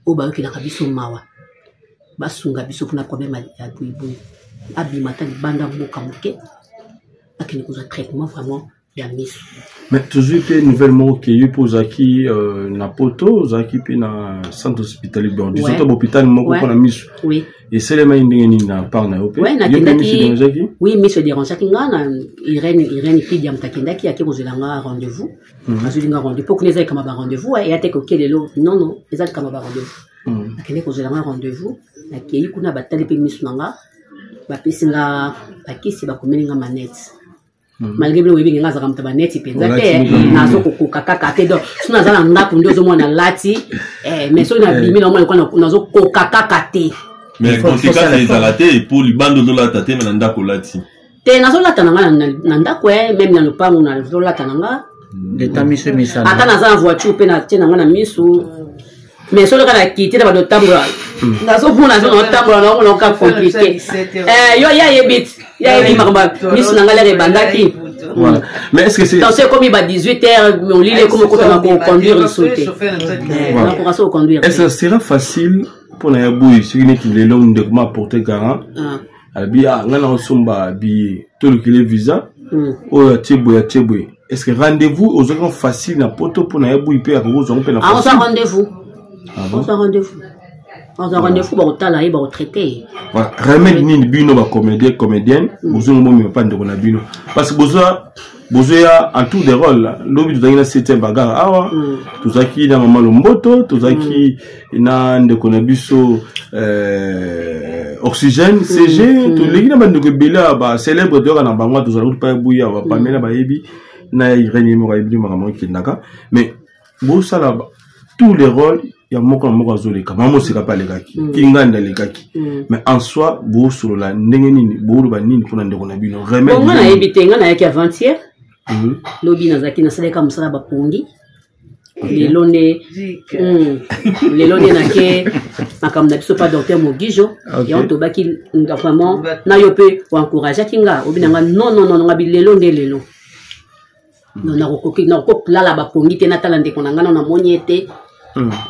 oyo bayokelaka biso mawa, basunga biso mpona problème ya Buibui, abima ata libanda mboka moke, akende kozwa traitement vraiment ya miso. Mais tozwi mpe nouvelle moko ke yo mpe ozalaki na Poto, ozalaki mpe na centre hospitalier, bon, disons to bahôpital moko mpona miso. Oui. Esalemaki ndenge nini na part na yo mpe? Ouais, yo mpe miso dérangeaki? Oui, miso dérangeaki nga na Irene, Irene Kidia moto akendaki, ake kozwela nga rendez-vous. Azweli nga rendez-vous, mpo kuna eza likama ba rendez-vous, eya te koke lelo, non non, eza likama ba rendez-vous. Akende kozwela nga rendez-vous, nakei kuna, batali mpe miso na nga, bapesi nga bakisi, bakomeli nga manete. Malgré bino oyebi ngenga azalaka moto baneti mpenza te, nazokokoka kaka te. Donc soki naza na ndako nde ozomona nalati, mais soki nabimi naomona lokola nazokoka kaka te. Mais conséquence ezala te po libanda ozolata te, mais na ndako olati? Te, nazolata na nga na ndako, même na lopango nazolata na nga. Leta miso emisana. Ata naza na voiture mpe natie na nga na misu, mais soki kaka nakiti na bado otambola, nazomona nazotambola, naomona oka compliqué. Yo ye ayebi ti, ye ayebi makambo misu na ngai lere ebandaki. Voilà. Mais est-ce que c'est Tension ekomi ba 18 heures, molili ekomi okotana koconduire lisu te, nakoka so koconduire. Est-ce que sera facile mpona ya boye soki neti lelo ndeko ma porte garant alobi: "Ah, ngai nakosomba billet, tolukile visa oyo atie boye, atie boye"? Est ce que rendez-vous ozwaki facile na poto mpona ya boye mpe akoki ozwango mpe na Ozwa rendez-vous, ozwa rendez-vous, ozwa rendez-vous, bakotala ye, bakotraite ye. Voilà. Remède nini bino bacomédien, comédienne, bozongi bomema mpa ndeko na bino? Parce que bozwa, bozoya en tour de rôle. Lobi tozalaki na septième bagarre awa, tozalaki na mama Lomboto, tozalaki na ndeko na biso Oxygène CG, toleki na bandeko ebele ya bacélèbre, toyoka na bango. Tozala kutu pa ebuya bapamela, bayebi na Irene moko ayebi makambo ekendaka. Mais bosala tous les rôles ya moko na moko azoleka, mama Moseka mpe alekaki, Kingandi alekaki, mais en soi bosolola ndenge nini, booloba nini mpona ndeko na bino? Remède? Nga nayebi te. Nga nayaki avant-hier. Lobi nazalaki, nasalaka mosala bapongi. Lelo nde, lelo nde nake makambo na biso pa docteur Mogijo. Yango tobaki vraiment na yo mpe oencourageaki nga, obi na nga: "Non, non, non." Nga bi lelo nde lelo nakoki lala bapongi te, natala ndeko na nga no, namoni ye te.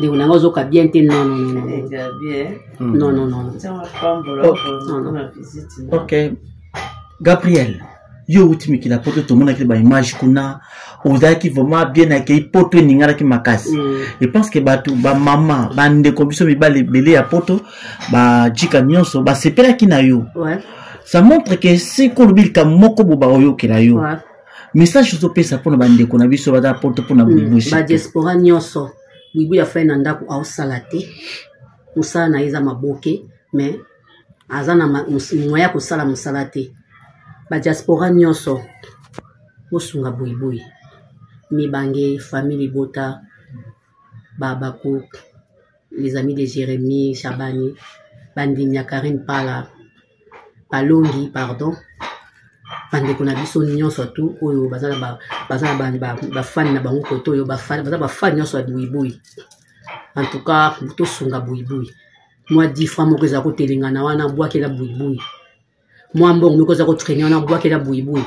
Ndeko na nga ozoka bien te. Non, non, non, non, non, non. Ok, Gabriel, yo outi mikili ya poto, tomonaki baimage kuna, ozalaki vraiment bien, akei poto eninganaki makasi. Je pense que bato, bamama, bandeko biso mibale ebele ya poto, bajika nyonso basepelaki na yo. Ça montre que soki olobi likambo moko bo, bakoyokela yo. Message ozopesa mpona bandeko na biso baza poto, mpona Buibui? Badiaspora nyonso, Buibui afai na ndako, aosala te. Mosala na ye eza maboke, mais aza na moyen ya kosala mosala te. Badiaspora nyonso, bosunga Buibui, mibange, famille libota, babaku, les amis de Jérémie Chabani, bandimi ya Karine Pala, balongi, pardon, bandeko na biso nyonso tu oyo baza na bafani na bango kote oyo baza bafani nyonso ya Buibui. En tout cas, tosunga Buibui. Mwa 10 francs moko eza kotelengana wana, bwakela Buibui. Mwa mbongo moko eza kotraîner wana, bwakela Buibui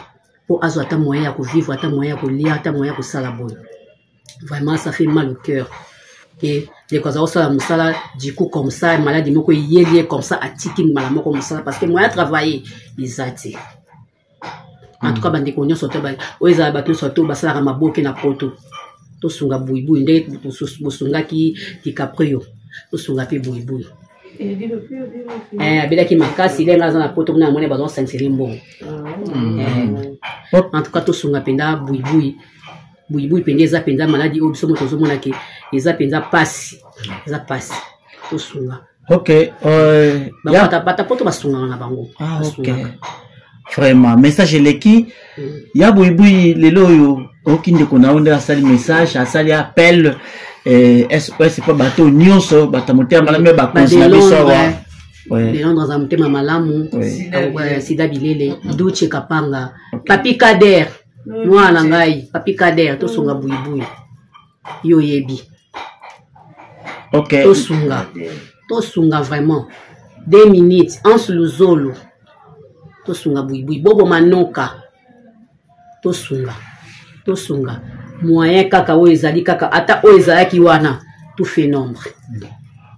mpo azwa ata moyen ya kovivre, ata moyen ya kolia, ata moyen ya kosala boye. Vraiment, ça fait mal au cœur ke ndeko aza kosala mosala, du coup comme ça maladie moko eyeli ye comme ça, atiki mbala moko mosala parce que moyen ya travailler eza te. En tout cas, bandeko nyonso to oyo ezala bato nyonso to basalaka maboke na poto, tosunga Buibui ndenge bosungaki Dicaprio, tosunga mpe Buibui. Abelaki makasi ndenge aza na poto kuna, namoni bazosaniseli mbongo. En tout cas, tosunga mpenza Buibui. Buibui mpenza eza mpenza maladie oyo biso mo tozomona ke eza mpenza pasi, eza pasi, tosunga. Ok. Bata poto basungaka na bango. Ah, ok, vraiment message eleki. Ya Buibui, lelo oyo oyoki ndeko na yo nde asali message, asali appel, SOS mpo bato nyonso, bato ya motema malamu, bakonzi na biso awa. De Londres aza motema malamu, Sida Bilele, Duche Kapanga, Papi Kader, mwana na ngai Papi Kader, tosunga Buibui, yo oyebi. Tosunga, tosunga vraiment. 2 minutes Anse Luzolo, tosunga Buibui. Bobo Manoka, tosunga, tosunga. Moyen kaka oyo ezali kaka, ata oyo ezalaki wana, tout fait nombre.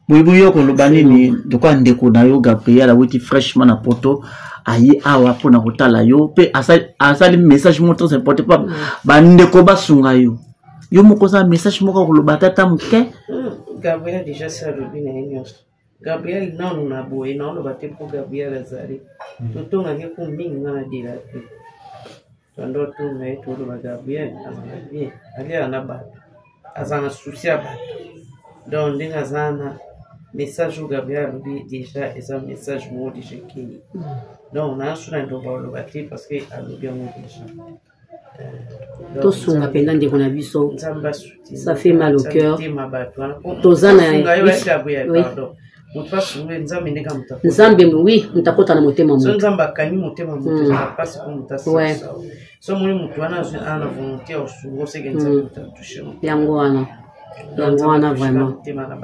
Buibui, yo koloba nini lokola ndeko na yo Gabriel awuti fraîchement na poto, aye awa mpona kotala yo mpe asali message moko très important mpo bandeko basunga yo? Yo moko oza message moko koloba tata moke? Gabriel déjà si alobi na ye nyonso. Gabriel nanu na boye naoloba te mpo Gabriel azali totongaki ku mingi, nga na dela te, tondo tonga ye, toloba Gabriel azala bien, aliaka na bato, aza na souci ya bato, donc ndenge aza na Message oyo Gabriel alobi déjà eza message moko déjà ekei. Donc na so na ndoba oloba te parce que alobi yango déjà. Tosunga mpenza ndeko na biso, ça fait mal au cœur. Toza na moto asunga Nzambe ndenge moto. Nzambe, oui, moto akota na motema. Moto Nzambe akangi motema moto, ezala mpasi mpo moto asalisa. So omoni moto wana azwi ana na volonté ya kosunga, oseke Nzambe moto atouche. Yango wana, yango wana vraiment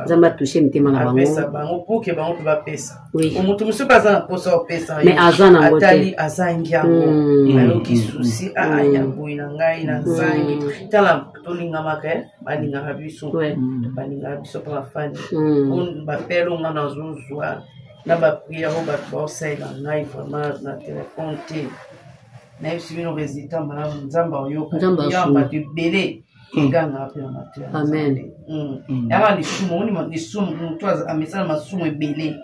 Nzambe atouche mitema na bango. Apesa bango po ke bango mpe bapesa. Moto mosusu mpe aza na mposa opesa. Mais aza nango te. Atali azangi yango, ayoki susi aya boye na ngai nazangi. Tala, tolingamaka, balingaka biso, balingaka biso mpo bafani bapele nga nazozwa na bapriere oyo bato baosalela ngai vraiment na telefone te. Nayebisi bino résultat malamu, Nzambe aoyoka bato ebele egangaka mpe na mateya. Amen. Yaka lisumu, omoni lisumu, moto amesana masumu ebele,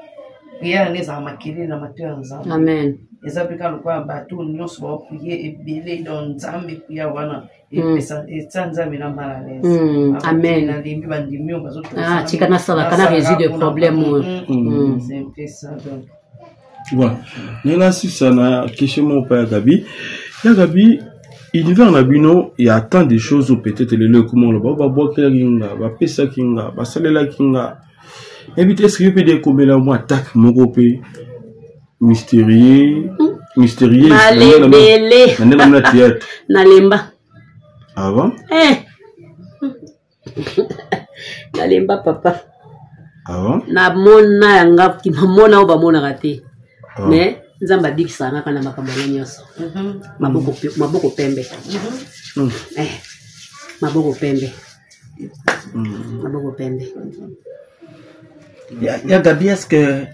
priere nde ezala makelele na mateya ya Nzambe. Amen. Eza mpe kaka lokola bato nyonso baoprie ebele, donc Nzambe priere wana epesa etia Nzambe na mal à l'aise. Amen. Nalembi bandimi oyo bazotika nasalaka na résoudre problème oyo. C'est un peu ça donc. Voilà, ndenge nasisa na question moko mpa ya Gabi. Ya Gabi, univers na bino ya tant de choses oyo peut-être lelo ekoma oloba babwakelaki nga, bapesaki nga, basalelaki nga, yebi te. Est-ce yo mpe de ekomela mwa attaque moko mpe mystérieux, mystérieuse? Balebele. Na ndenge na théâtre. Nalemba. Avant. Eh. Nalemba, papa. Avant. Namona yanga, namona oyo bamonaka te. Mais Nzambe abikisaka nga kaka na makambo yango nyonso. Maboko, maboko pembe. Eh, maboko pembe, maboko pembe. Ya Gabi, est ce que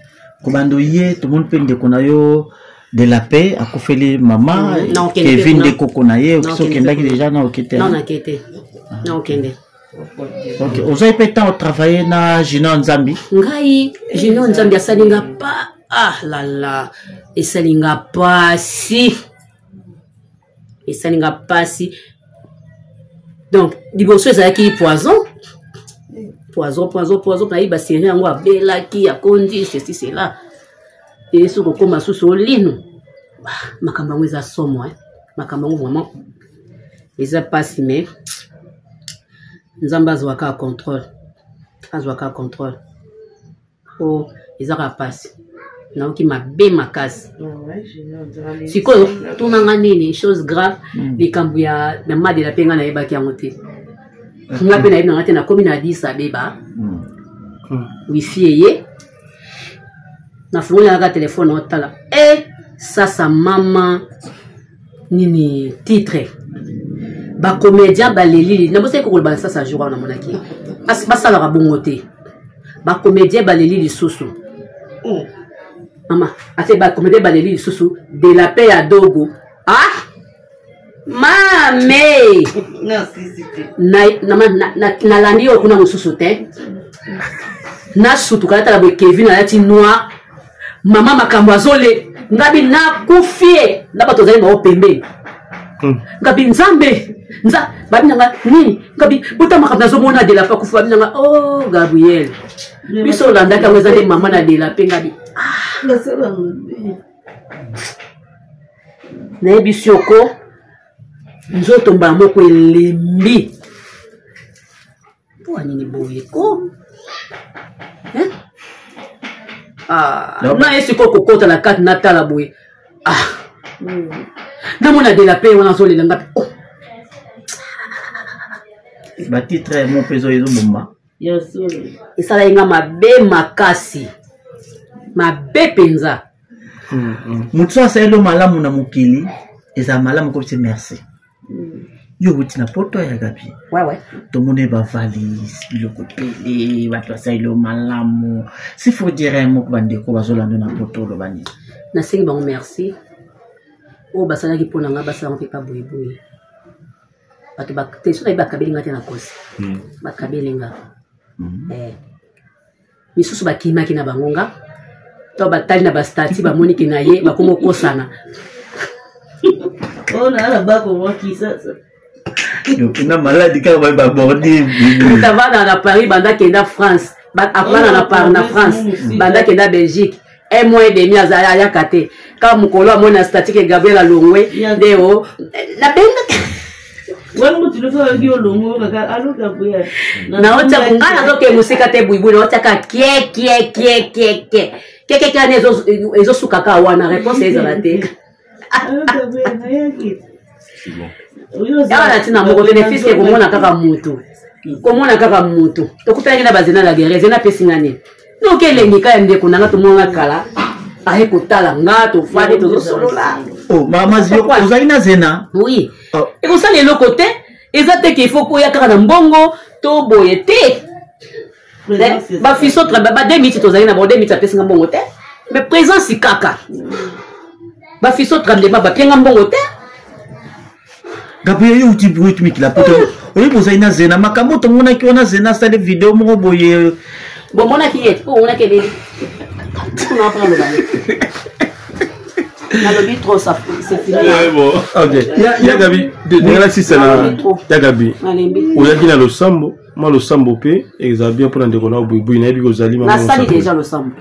kobanda oye, tomoni mpe ndeko na yo de la paix akufeli mama. Kevin nde koko na ye. Soki okendaki déjà na oke te? Non, nake te, na okende. Ok, ozwaki mpe temps otravaille na Junior Nzambi? Ngai, Junior Nzambi asali nga pa, ah lala, esali nga pasi, esali nga pasi. Donc liboso ezalaki poison, poison, poison, poison. Nayebi basérie yango, abelaki, akondi, ceci, cela. E soki okóma susu olino, makambo yango eza somo. Makambo yango vraiment eza mpasi, mais Nzambe azwaka contrôle, azwaka contrôle po eza kaka mpasi. Nayoki mabe makasi. Sikoyo tunanga nini, chose grave, likambo ya Madela mpe ngai nayebaki yango te. Nga mpe nayebi nanga te. Nakomi na Addis Abeba, wifi eye, nafungoli kaka telefone, otala e sasa mama nini, titre bacomédien balelili. Nabosaki kokoloba na sasa jour wana, namonaki basalaka bongo te. Bacomédien baleli lisusu, mama ate, bacomédien baleli lisusu de la paix ya dogo. Ah mame, nalandi oyo kuna mosusu te. Nasutuka, natala boye, Kevin alati noir. Mama, makambo azole ngabi, nakufi ye na bato ozali bango pembeni. Ngabi Nzambe nza babi nanga nini, ngabi bota makambo nazomona de la paix akufi. Babi nanga o oh, Gabriel, biso olandaki yango, eza nde mama na de la paix. Ngabi ah. Nayebisi yoko nzoto mbala moko elembi. Mpo nini boye ko? Ah, na ye sikoyo kokota na kati, natala boye, ah, namona de la paix wana azolela nga mpe oh. Batitre mo mpe ezoboma. Esalaki nga mabe makasi, mabe mpenza. Moto so asaleli yo malamu na mokili, ezala malamu kopesa merci. Yo wuti na poto ya Gabi, tomoni bavalise, biloko ebele, bato basaleli yo malamu. Si faut dire moko, bandeko bazolanda na poto, oloba nini? Nasengi bango merci oyo basalaki mpo na ngai, basalango mpe pa boyeboye. Bato te, so nayebi bakabeli nga te na kosi, bakabeli nga. Misusu bakimaki na bango nga to batali na bastati, bamoniki na ye, bakoma okosana. Na maladi kaka baye baborde. Moto avanda na Paris, banda kenda France. Akwana na par na France, banda kenda Belgique. Un mois et demi azali ayaka te. Kaka mokolo amoni na statique Gabriel alongwe nde o nabengaka naotia ngai nazoke mosika te buibui naotiaka kiekiekiekiekie kekeke wana ezosuka kaka wana réponse ezala te. Awa na ntina moko te, nefiske komona kaka mutu, komona kaka mutu. Tokutanaki na bazena la guerre, zena apesi nga nini noki elengi ka ya ndeko nanga tomona kala aye kotala nga, tofandi tozosolola. Oh, mama Zio, ozali na zena? Oui. Oh. Ekosala eloko te, eza te ke ifo koya kaka na mbongo to boye te. Bafiso ba 2 minutes tozali na bango, 2 minutes apesi nga mbongo te, mais présence kaka. Bafiso tremblement bapienga mbongo te. Gabriel, yo uti brut mikila poto, oyebi ozali na zena, makambo tomonaki wana, zena asali video moko boye. Bomonaki ye po omonaki eleli kuna mpona loba nalobi trop, ça c'est fini. Bon, ok, ya Gabi, ndenge nasisa na ya Gabi, oyaki na losambo, mwa losambo mpe ezala bien mpona ndeko na buibui. Nayebi kozali. Nasali déjà losambo.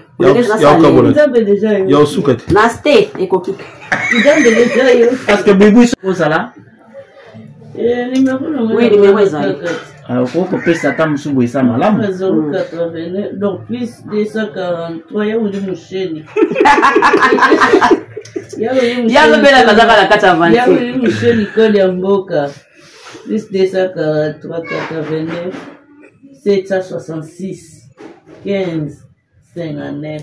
Ya osuka te. Na ste ekoki. Parce que buibui ozala. Oui, numéro ezali. Okoki kopesa ata mosusu boye, eza malamu. 089, donc plus 243 ya wuli musheni. Yalobela kazaka na kati ya Ya wuli musheni, kode ya mboka plus 243 89 766 15 59.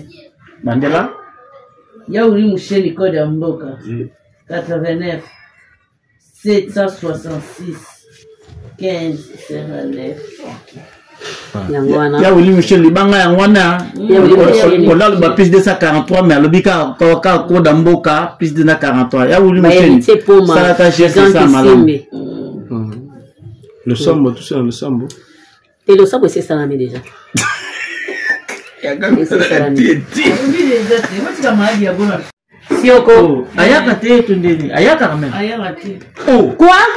Mandela. Ya wuli musheni, kode ya mboka 89 766 15 59. Yango wana. Ya wili Michel, libanga yango wana. Ya Wili Michel. Olaloba plus 243, mais alobi kaka koda mboka plus 243. Ya wili Michel, Bahéritier Poma. Salaka geste, eza malamu. Kisembe. Losambo, tosala losambo. Te, losambo esi esalami déjà, esi esalami. Sioko. Ayaka te to ndeni ayaka quand même? Ayaka te. Oh. Quoi?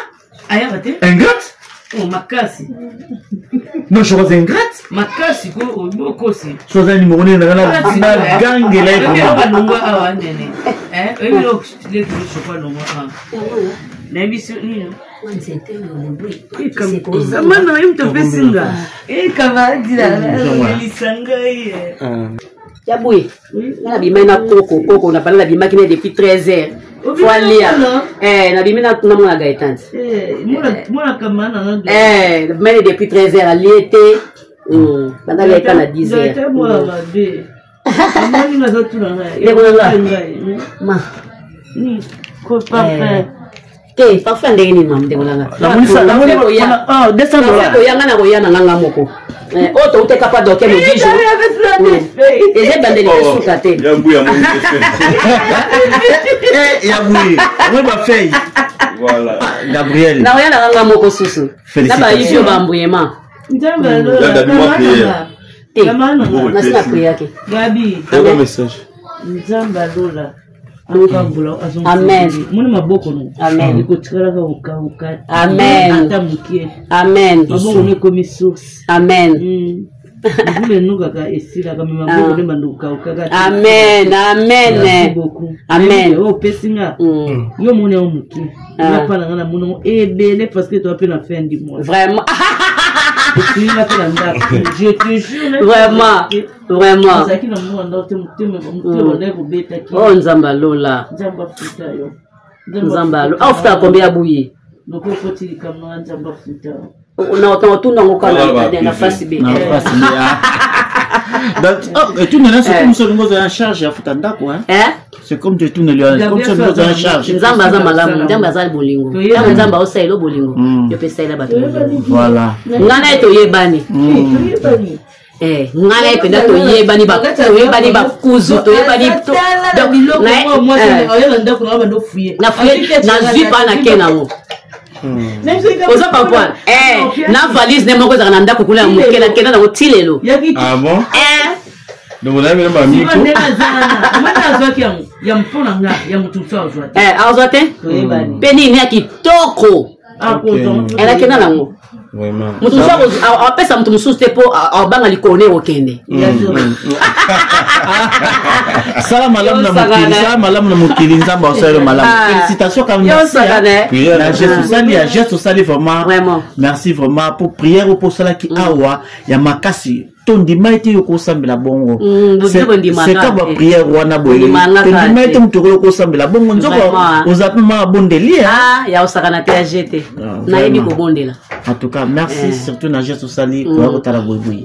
Ayaka te. Ingrate. Oh, makasi. Non, je suis ingrate. Makasi ko okosi. So aza numéro nini nanga na gangela ye vraiment. Alongwa awa nene, oyebi leki soko alongwa awa, nayebi so nini. Mwana oye moto opesinga ekamadilelisa ngai. Ya boye nga nabimaki na koko koko na bana, nabimaki na depuis 13 heures fo alia. Nabimi na mwana Gaetan. Mwana kama nanga. Nabimaki depuis 13 heures, alie te, banda aliaka na 10 heures. Mwana mabe, amoni nazotuna ngai. Ndeko na nga ma. Ko parfum. Te, parfum ndenge nini? Mama, ndeko nanga, koya nga na koya na nganga moko oyo touteka pa doke modijo, eza ebandeli esuka te. Ya mbuya. Ya buyi, omoi bafei. Voilà. Gabriel. Nakoya na nganga moko susu na bayibi oyo bambuyema. Nzambe. Ya Gabi, mwa prière. Te, nasi na priake. Gabi. Yoka message. Nzambe alola akambola. Amen. Moni maboko no. Amen. Ekotikalaka kokauka. Amen. Ata mokie. Amen. Maboko no ekomi source. Amen. Mbula enokaka esilaka, me maboko nde bando kokaukaka. Amen, amen. Merci beaucoup. Amen. Oyo opesi nga, yo moni yango mokie, nga mpa na nga namoni yango ebele, parce que toa mpe na fin du mois. Vraiment. Esulinga mpe na ndako, je te jure. Vraiment, vraiment. Azalaki na mwa ndako te, motema motema bandaki kobetaki. Oh, Nzambe alola. Nzambe afuta yo. Nzambe alola afuta combien ya buye? Loko okoti likambo na Nzambe afuta yo. Na otuna yango kaka na face B. Na face B. Etunela, c'est comme soki ozala en charge ya futa ndako, hein? C'est comme tu etuneli, comme soki ozala en charge. Nzambe aza malamu, Nzambe aza bolingo. Ntango Nzambe aosalela bolingo, yo mpe salela bato bolingo. Voilà. Ngai na ye toyebani. Ngai na ye mpenza toyebani, toyebani bakuzu, toyebani. Nazwi mpa na ke nango, oza comprendre? Na valise ne moko ezalaka na ndako kuna ya moke, nakenda nango ti lelo. Ah bon? Donc onayebi na bamiko. Azwaki yango ya mpo na nga, ya motu mosusu azwa te. Azwa te mpe nini ya kitoko. Elakenda nango. Moto mosusu apesa moto mosusu te mpo abanga likolo ne okende. Sala malamu na mokili, sala malamu na mokili, Nzambe asala yo malamu. Félicitation quand même na geste osali, ya geste osali vraiment. Merci vraiment pour prière opo osalaki awa ya makasi. Tondima ete yo kosambela bongo, seka baprière wana boye, tondima ete moto okoyo kosambela bongo, nzoko oza mpe ma abondeli. Ya osakana te, age te, nayebi kobondela. En tout cas merci, surtout na geste osali koya kotala Buibui.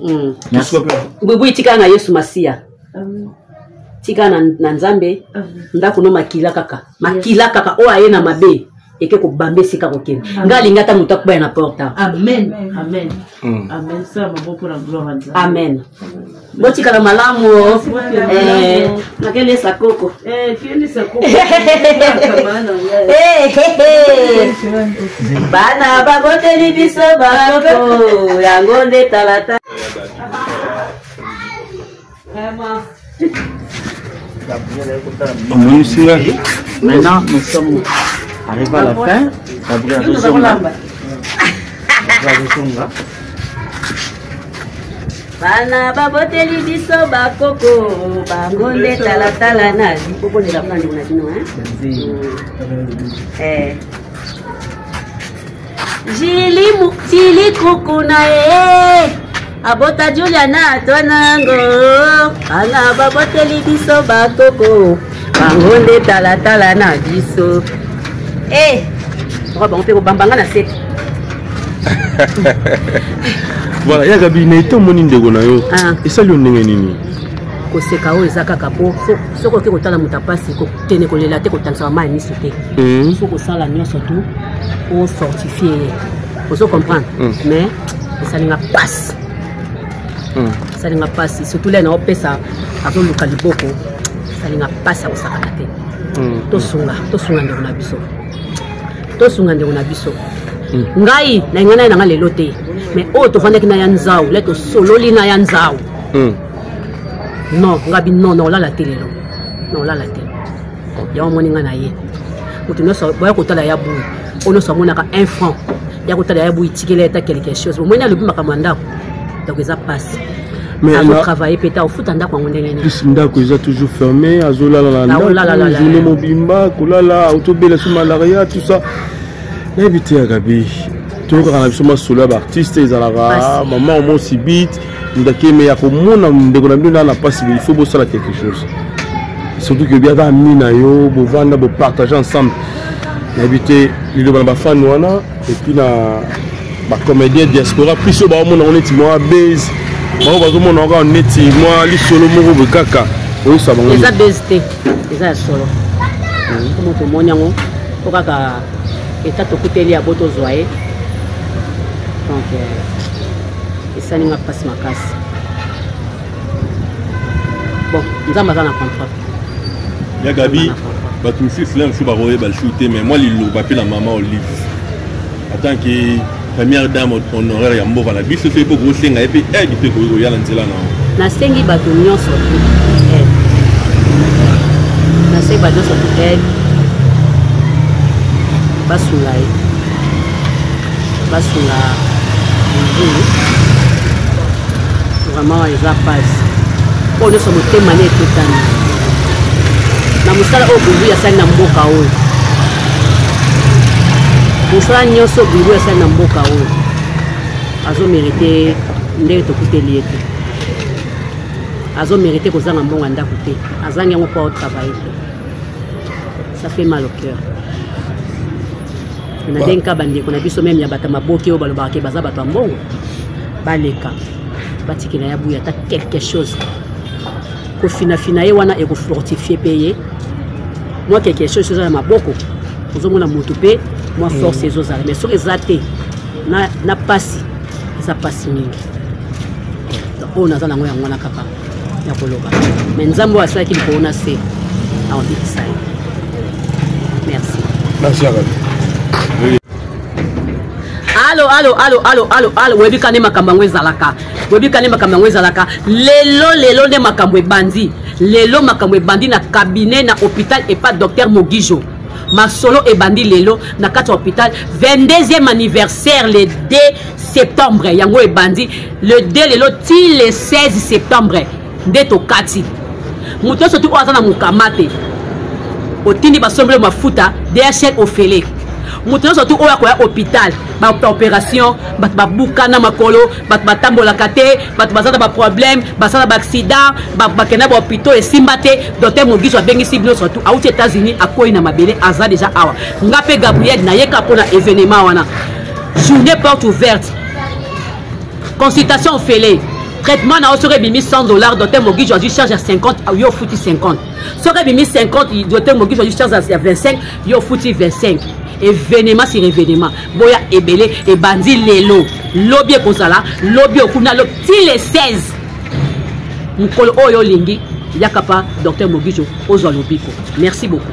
Buibui, tikala na Yesu Masiya, tikala na Nzambe. Ndako no makila kaka, makila kaka oyo aye na mabe eke kobamba esika kokende. Nga alingi ata moto akubaya na porte. Amen, amen, amen. Sala maboko na gloire ya Nzambe. Amen. Botikala malamu. Nakelesa koko. Bana baboteli biso bakoko, yango nde talata. Maintenant, nous sommes arrivés à la fin. Gabriel azozonga. Gabriel azozonga. Bana baboteli biso bakoko, bango nde talatala na bobondela mpona ndeko na bino. Jili kuku na ye abota Juliana atwanango. Bana baboteli biso bakoko, bango nde talatala na biso. Bango mpe kobambanga na sete. Voilà, ya Gabi, na ete omoni ndeko na yo, esali yo ndenge nini? Koseka oyo eza kaka mpo soki oke kotala moto apasi, kokende kolela te, kotangisa mai ya miso te. Soki kosala nyonso tu ofortifie ye, ozo comprendre. Mais esalinga pasi, esalinga pasi, surtout le na opesa azoluka liboko. Esalinga pasi ya kosakana te. Tosunga, tosunga ndeko na biso, tosunga ndeko na biso. Ngai nalinga naye nanga lelo te, mais oyo tovandaki na ya nzau le, tosololi na ya nzau. Non, ngabi non, na olala te lelo, na olala te. Yango omoni ngai na ye, moto nyonso boya kotala ya bui, oyo nyonso amonaka 1 franc ya kotala ya bui, tikela ata quelque chose. Omoni alobi makambo ya ndako, donc eza pasi. Azotravaille mpe ta ofuta ndako yango ndenge nini? Plus ndako eza toujours fermé, azolala na ndako journée mobimba, kolala, autobela so malaria, tout ça, nayebi te. Ya Gabi, toyokaka na biso masolo ya baartiste, ezalaka mama omosi bit ndakeme ya komona ndeko na bino na mpasi. Il faut bosala quelque chose, surtout ke obi aza ami na yo, bovanda, bopartage ensemble. Nayebi te, liloba na bafani wana et puis na bacomédien diaspora plus oyo baomona ngo neti mwa base, bango bazomona ngo kaka neti mwa lisolo moko boye kaka, oyesa bango. Eza base te, eza ya solo. Komo tomoni yango po kaka eta tokuteli ya bo tozwa ye. Donc esalinga mpasi makasi. Bon, Nzambe aza na contrôle. Ya Gabi, bato mosusu la mosusu bakoyeba lisusu te, mais mwa liloba mpe na mama Olive en tant que première dame honoraire ya mboka na biso, soki mpo kosenga ye mpe aide mpe koki koya na nzela na yo. Nasengi bato nyonso tu aide, nasengi bato nyonso tu aide, basunga ye, basunga Buibui. Vraiment eza pasi oyo nyonso, motema ne etutani na mosala oyo Buibui asali na mboka oyo. Mosala nyonso Buibui asali na mboka oyo, azomérite ndenge tokuteli ye te. Azomérite kozanga mbongo ya ndako te, azangi yango mpo aotravaille te. Ça fait mal au cœur. Na ndenge kaka bandeko na biso meme ya bato ya maboki oyo balobaka ke baza bato ya mbongo, baleka batikela ya buya ata quelque chose. Kofinafina ye wana ekofortifie mpe ye mwa quelque chose eza na maboko. Ozomona motu mpe mwa force ezozala, mais soki eza te na pasi, eza pasi mingi. Donc oyo naza nango yango wana kaka ya koloba, mais Nzambe oyo asalaki likolo na se akobikisa ye. Merci. Merci ya Gabi. Alo, alo, alo, alo, alo, alo, oyebi ka nde makambo yango ezalaka, oyebi ka nde makambo yango ezalaka. Lelo, lelo nde makambo ebandi, lelo makambo ebandi na cabinet na hôpital epa docteur Mogijo. Masolo ebandi lelo na kati ya hôpital, 22e anniversaire le 2 septembre. Yango ebandi le 2 lelo ti le 16 septembre nde tokati. Moto nyonso tu oyo aza na mokama te, otindi basombeli mafuta DHL ofele. Moto nyonso tu oyo akoya hôpital, baopération, bato babukana makolo, bato batambolaka te, bato baza na baproblème, basala baaccident, bakenda bahôpitaux esimba te, docteur Mogiso abengisi bino surtout. Auti États-Unis, akwei na mabele, aza déjà awa. Nga mpe Gabriel nayeka mpona événement wana, journée porte ouverte, consultation ofele, traitement na yo. Soki ebimi 100 $, docteur Mogiso azwi charge ya 50, yo ofuti 50. Soki ebimi 50, docteur Mogiso azwi charge ya 25, yo ofuti 25. Événement sur événement, boya ebele. Ebandi lelo, lobi ekozala lobi okuna lo ti le 16. Mokolo oyo olingi, yaka pa docteur Mogijo, ozwa lobiko. Merci beaucoup.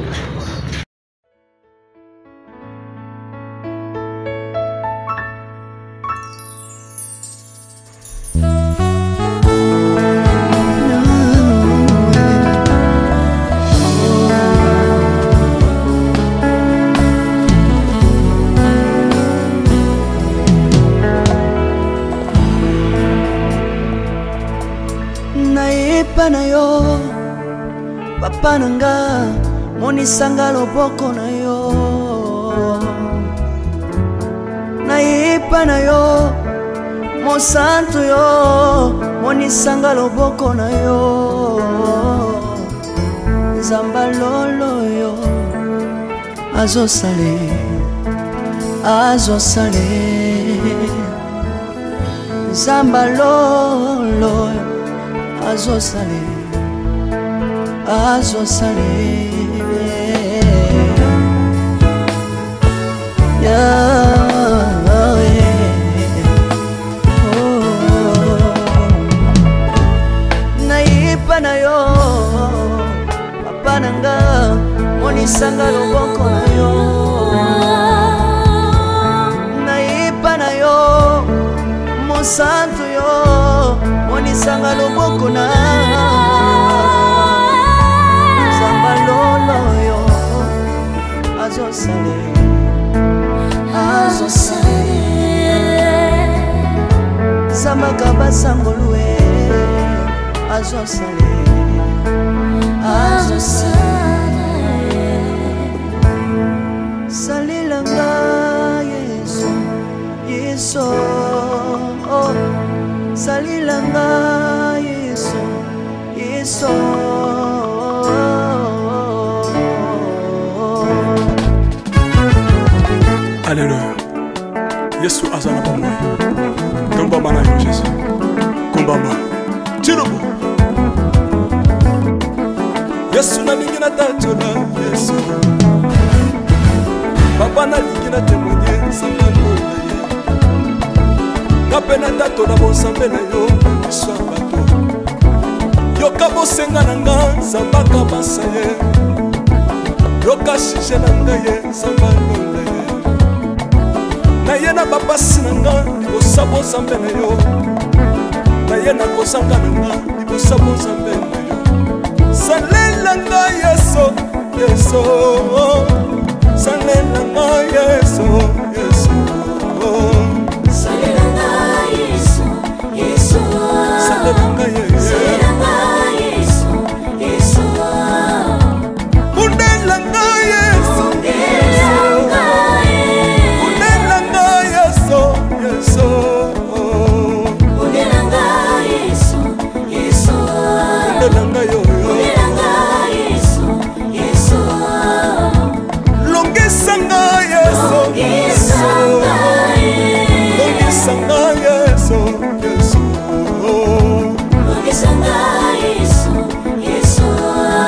Nayepa na yo, papa na nga, monisanga loboko na yo. Nayepa na yo, mosantu yo, monisanga loboko na yo. Nzamba lolo yo azosale, azosale. Nzamba lolo azosale, azosale. Yeah, oh. Nayepa na yo, papa na nga, monisanga loboko na yo. Nayepa na yo, mosantu yo, monisanga loboko na nzamba lolo yo azosale, azosale. Zambaka basangolue azosale, azosale. Salelanga Yesu, Yesu, oh. Salelanga Yesu, Yesu. Alleluya, Yesu aza na bomoi. Tombama na yo Jésus, kumbama tilobo. Yesu nalingi natatola Yesu, papa nalingi na témoigne nzambe na ye. Nga mpe natatola bonzambe na yo miso ya bato. Yoka bosenga na nga, Nzambe akabasa ye. Yoka sujet na ngai ye, Nzambe alonda ye. Naye na bapasi na nga libosa bozambe na yo, naye na kozanga na nga libosa bozambe na yo. Salela nga Yesu, Yesu, salela nga Yesu, Yesu. Salela nga Yesu, Yesu. Salela nga Yesu. Salela nga Yesu, Yesu. Bundela nga Yesu. Bundela nga ye. Bundela nga Yesu, Yesu. Bundela nga Yesu, Yesu. Bundela nga yo. Bundela nga Yesu, Yesu. Longisa nga Yesu. Longisa nga ye. Longisa nga Yesu, Yesu. Longisa nga Yesu, Yesu.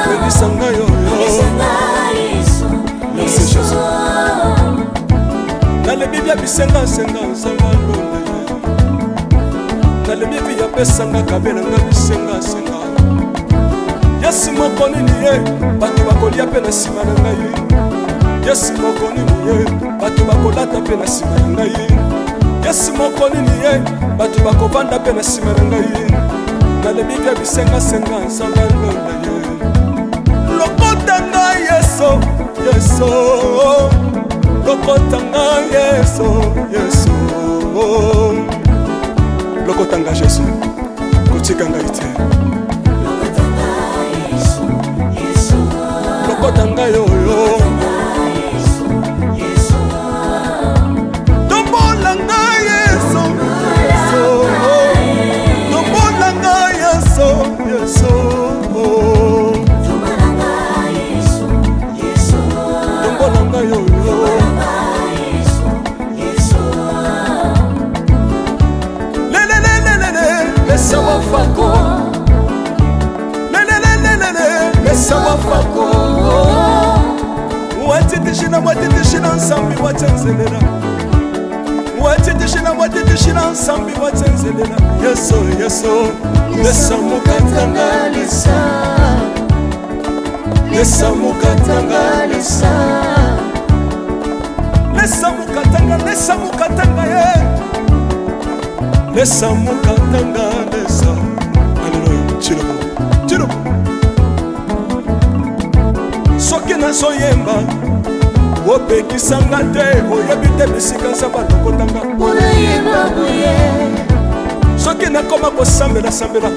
Longisa nga yo. Longisa nga Yesu, Merci, Yesu. Jésus. Nalebi bia bisengasenga, nzambe alonda ye. Nalebi bi apesanga kabelanga bisengasenga. Yesu moko nini ye bato bakolia mpe na nsima na ngai. Yesu moko nini ye bato bakolata mpe na nsima na ngai. Yesu moko nini ye bato bakovanda mpe na nsima na ngai. Nalebi bia bisengasenga, nzambe alonda ye. Lokota ngai Yesu, Yesu. Yesu, lokota nga Yesu, Yesu, lokota nga Yesu, kotika ngai te. Lokota ngai oyo. Tombola ngai Yesu, Yesu, tombola ngai Yesu, Yesu. Tombola ngai oyo. Lelelelelele, lesa wafako. Lelelelelele, lesa wafako. Watitishina, watitishina nsambi watenzelela. Watitishina, watitishina nsambi watenzelela. Yesu, Yesu, lesa mukatanga lesa. Lesa mukatanga lesa. Lesa mukatanga, lesa mukatanga ye. Lesa mukatanga lesa. Alléluia. Tshilombo, Tshilombo. Soki nazoyemba opekisanga te, oyebi te bisika nzambe alokotanga. Soki nakoma kosambela-sambela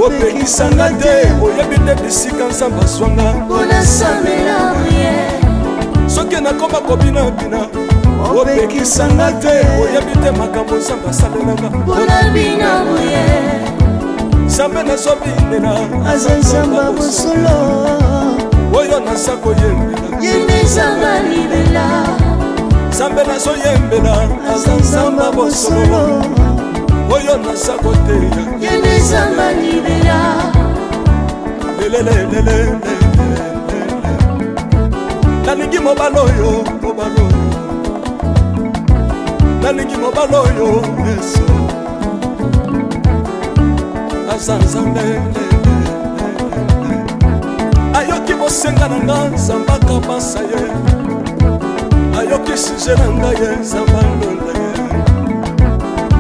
opekisanga te, oyebi te bisika nzambe azwanga. Soki nakoma kobinabina opekisanga te, oyebi te makambo nzambe asalelanga. Nzambe nazobinela aza nzambe ya bosolo, oyo naza koyembela ye nde nzambe ya libela. Nzambe nazoyembela aza nzambe ya bosolo, oyo naza koteya ye nde nzambe ya libela. Lelelelelele, nalingi mobali oyo, mobali oyo, nalingi mobali oyo Yesu aza nzambe. Ayoki bosenga na nga, nzambe akabasa ye. Ayoki sujet na ngai ye, nzambe alonda ye.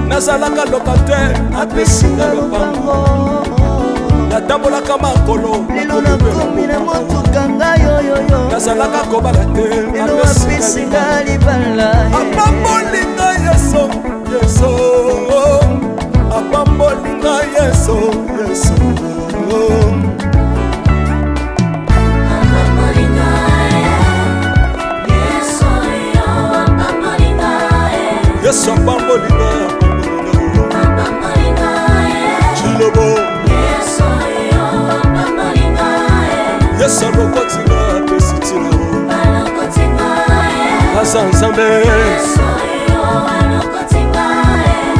Nazalaka locataire, apesi nga lopango. Natambolaka makolo, lelo nakomi na motuka ngai oyoyo. Nazalaka kobala te, lelo apesi nga libala. Apamboli ngai Yesu, Yesu, apamboli ngai Yesu, Yesu. Yesu apamboli ngai, apamboli ngai. Tshilombo, Yesu alokoti ngai, apesi ntina. Aza nzambe.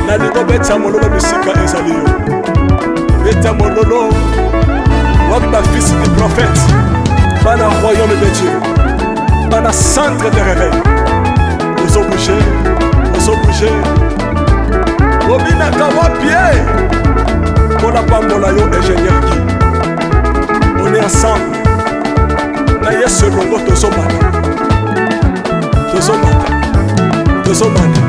Nalingi obeta mololo bisika ezali yo, beta mololo. Wapi bafils du prophète, bana royaume de Dieu, bana centre de réveil? Ozobouge, ozobouge, obinaka wapi ye? Mpona pambola yo, ingénieur Guy. On est ensemble na Yesu elongo, tozomata, tozomata, tozomata.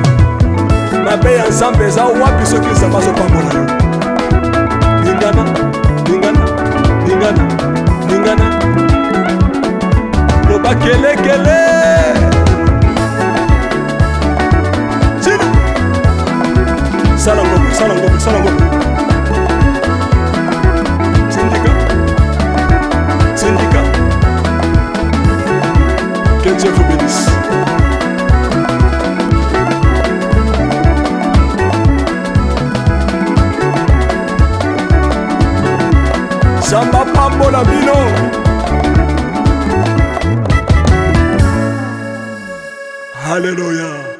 Mabe ya nzambe eza wapi soki nzambe azopambola yo? Lingana, lingana, lingana, lingana, loba kelekele. Tina sala ngombe, sala ngombe, sala ngombe. Tindika, tindika. Que Dieu vous bénisse. Nzambe apambola bino. Alléluia.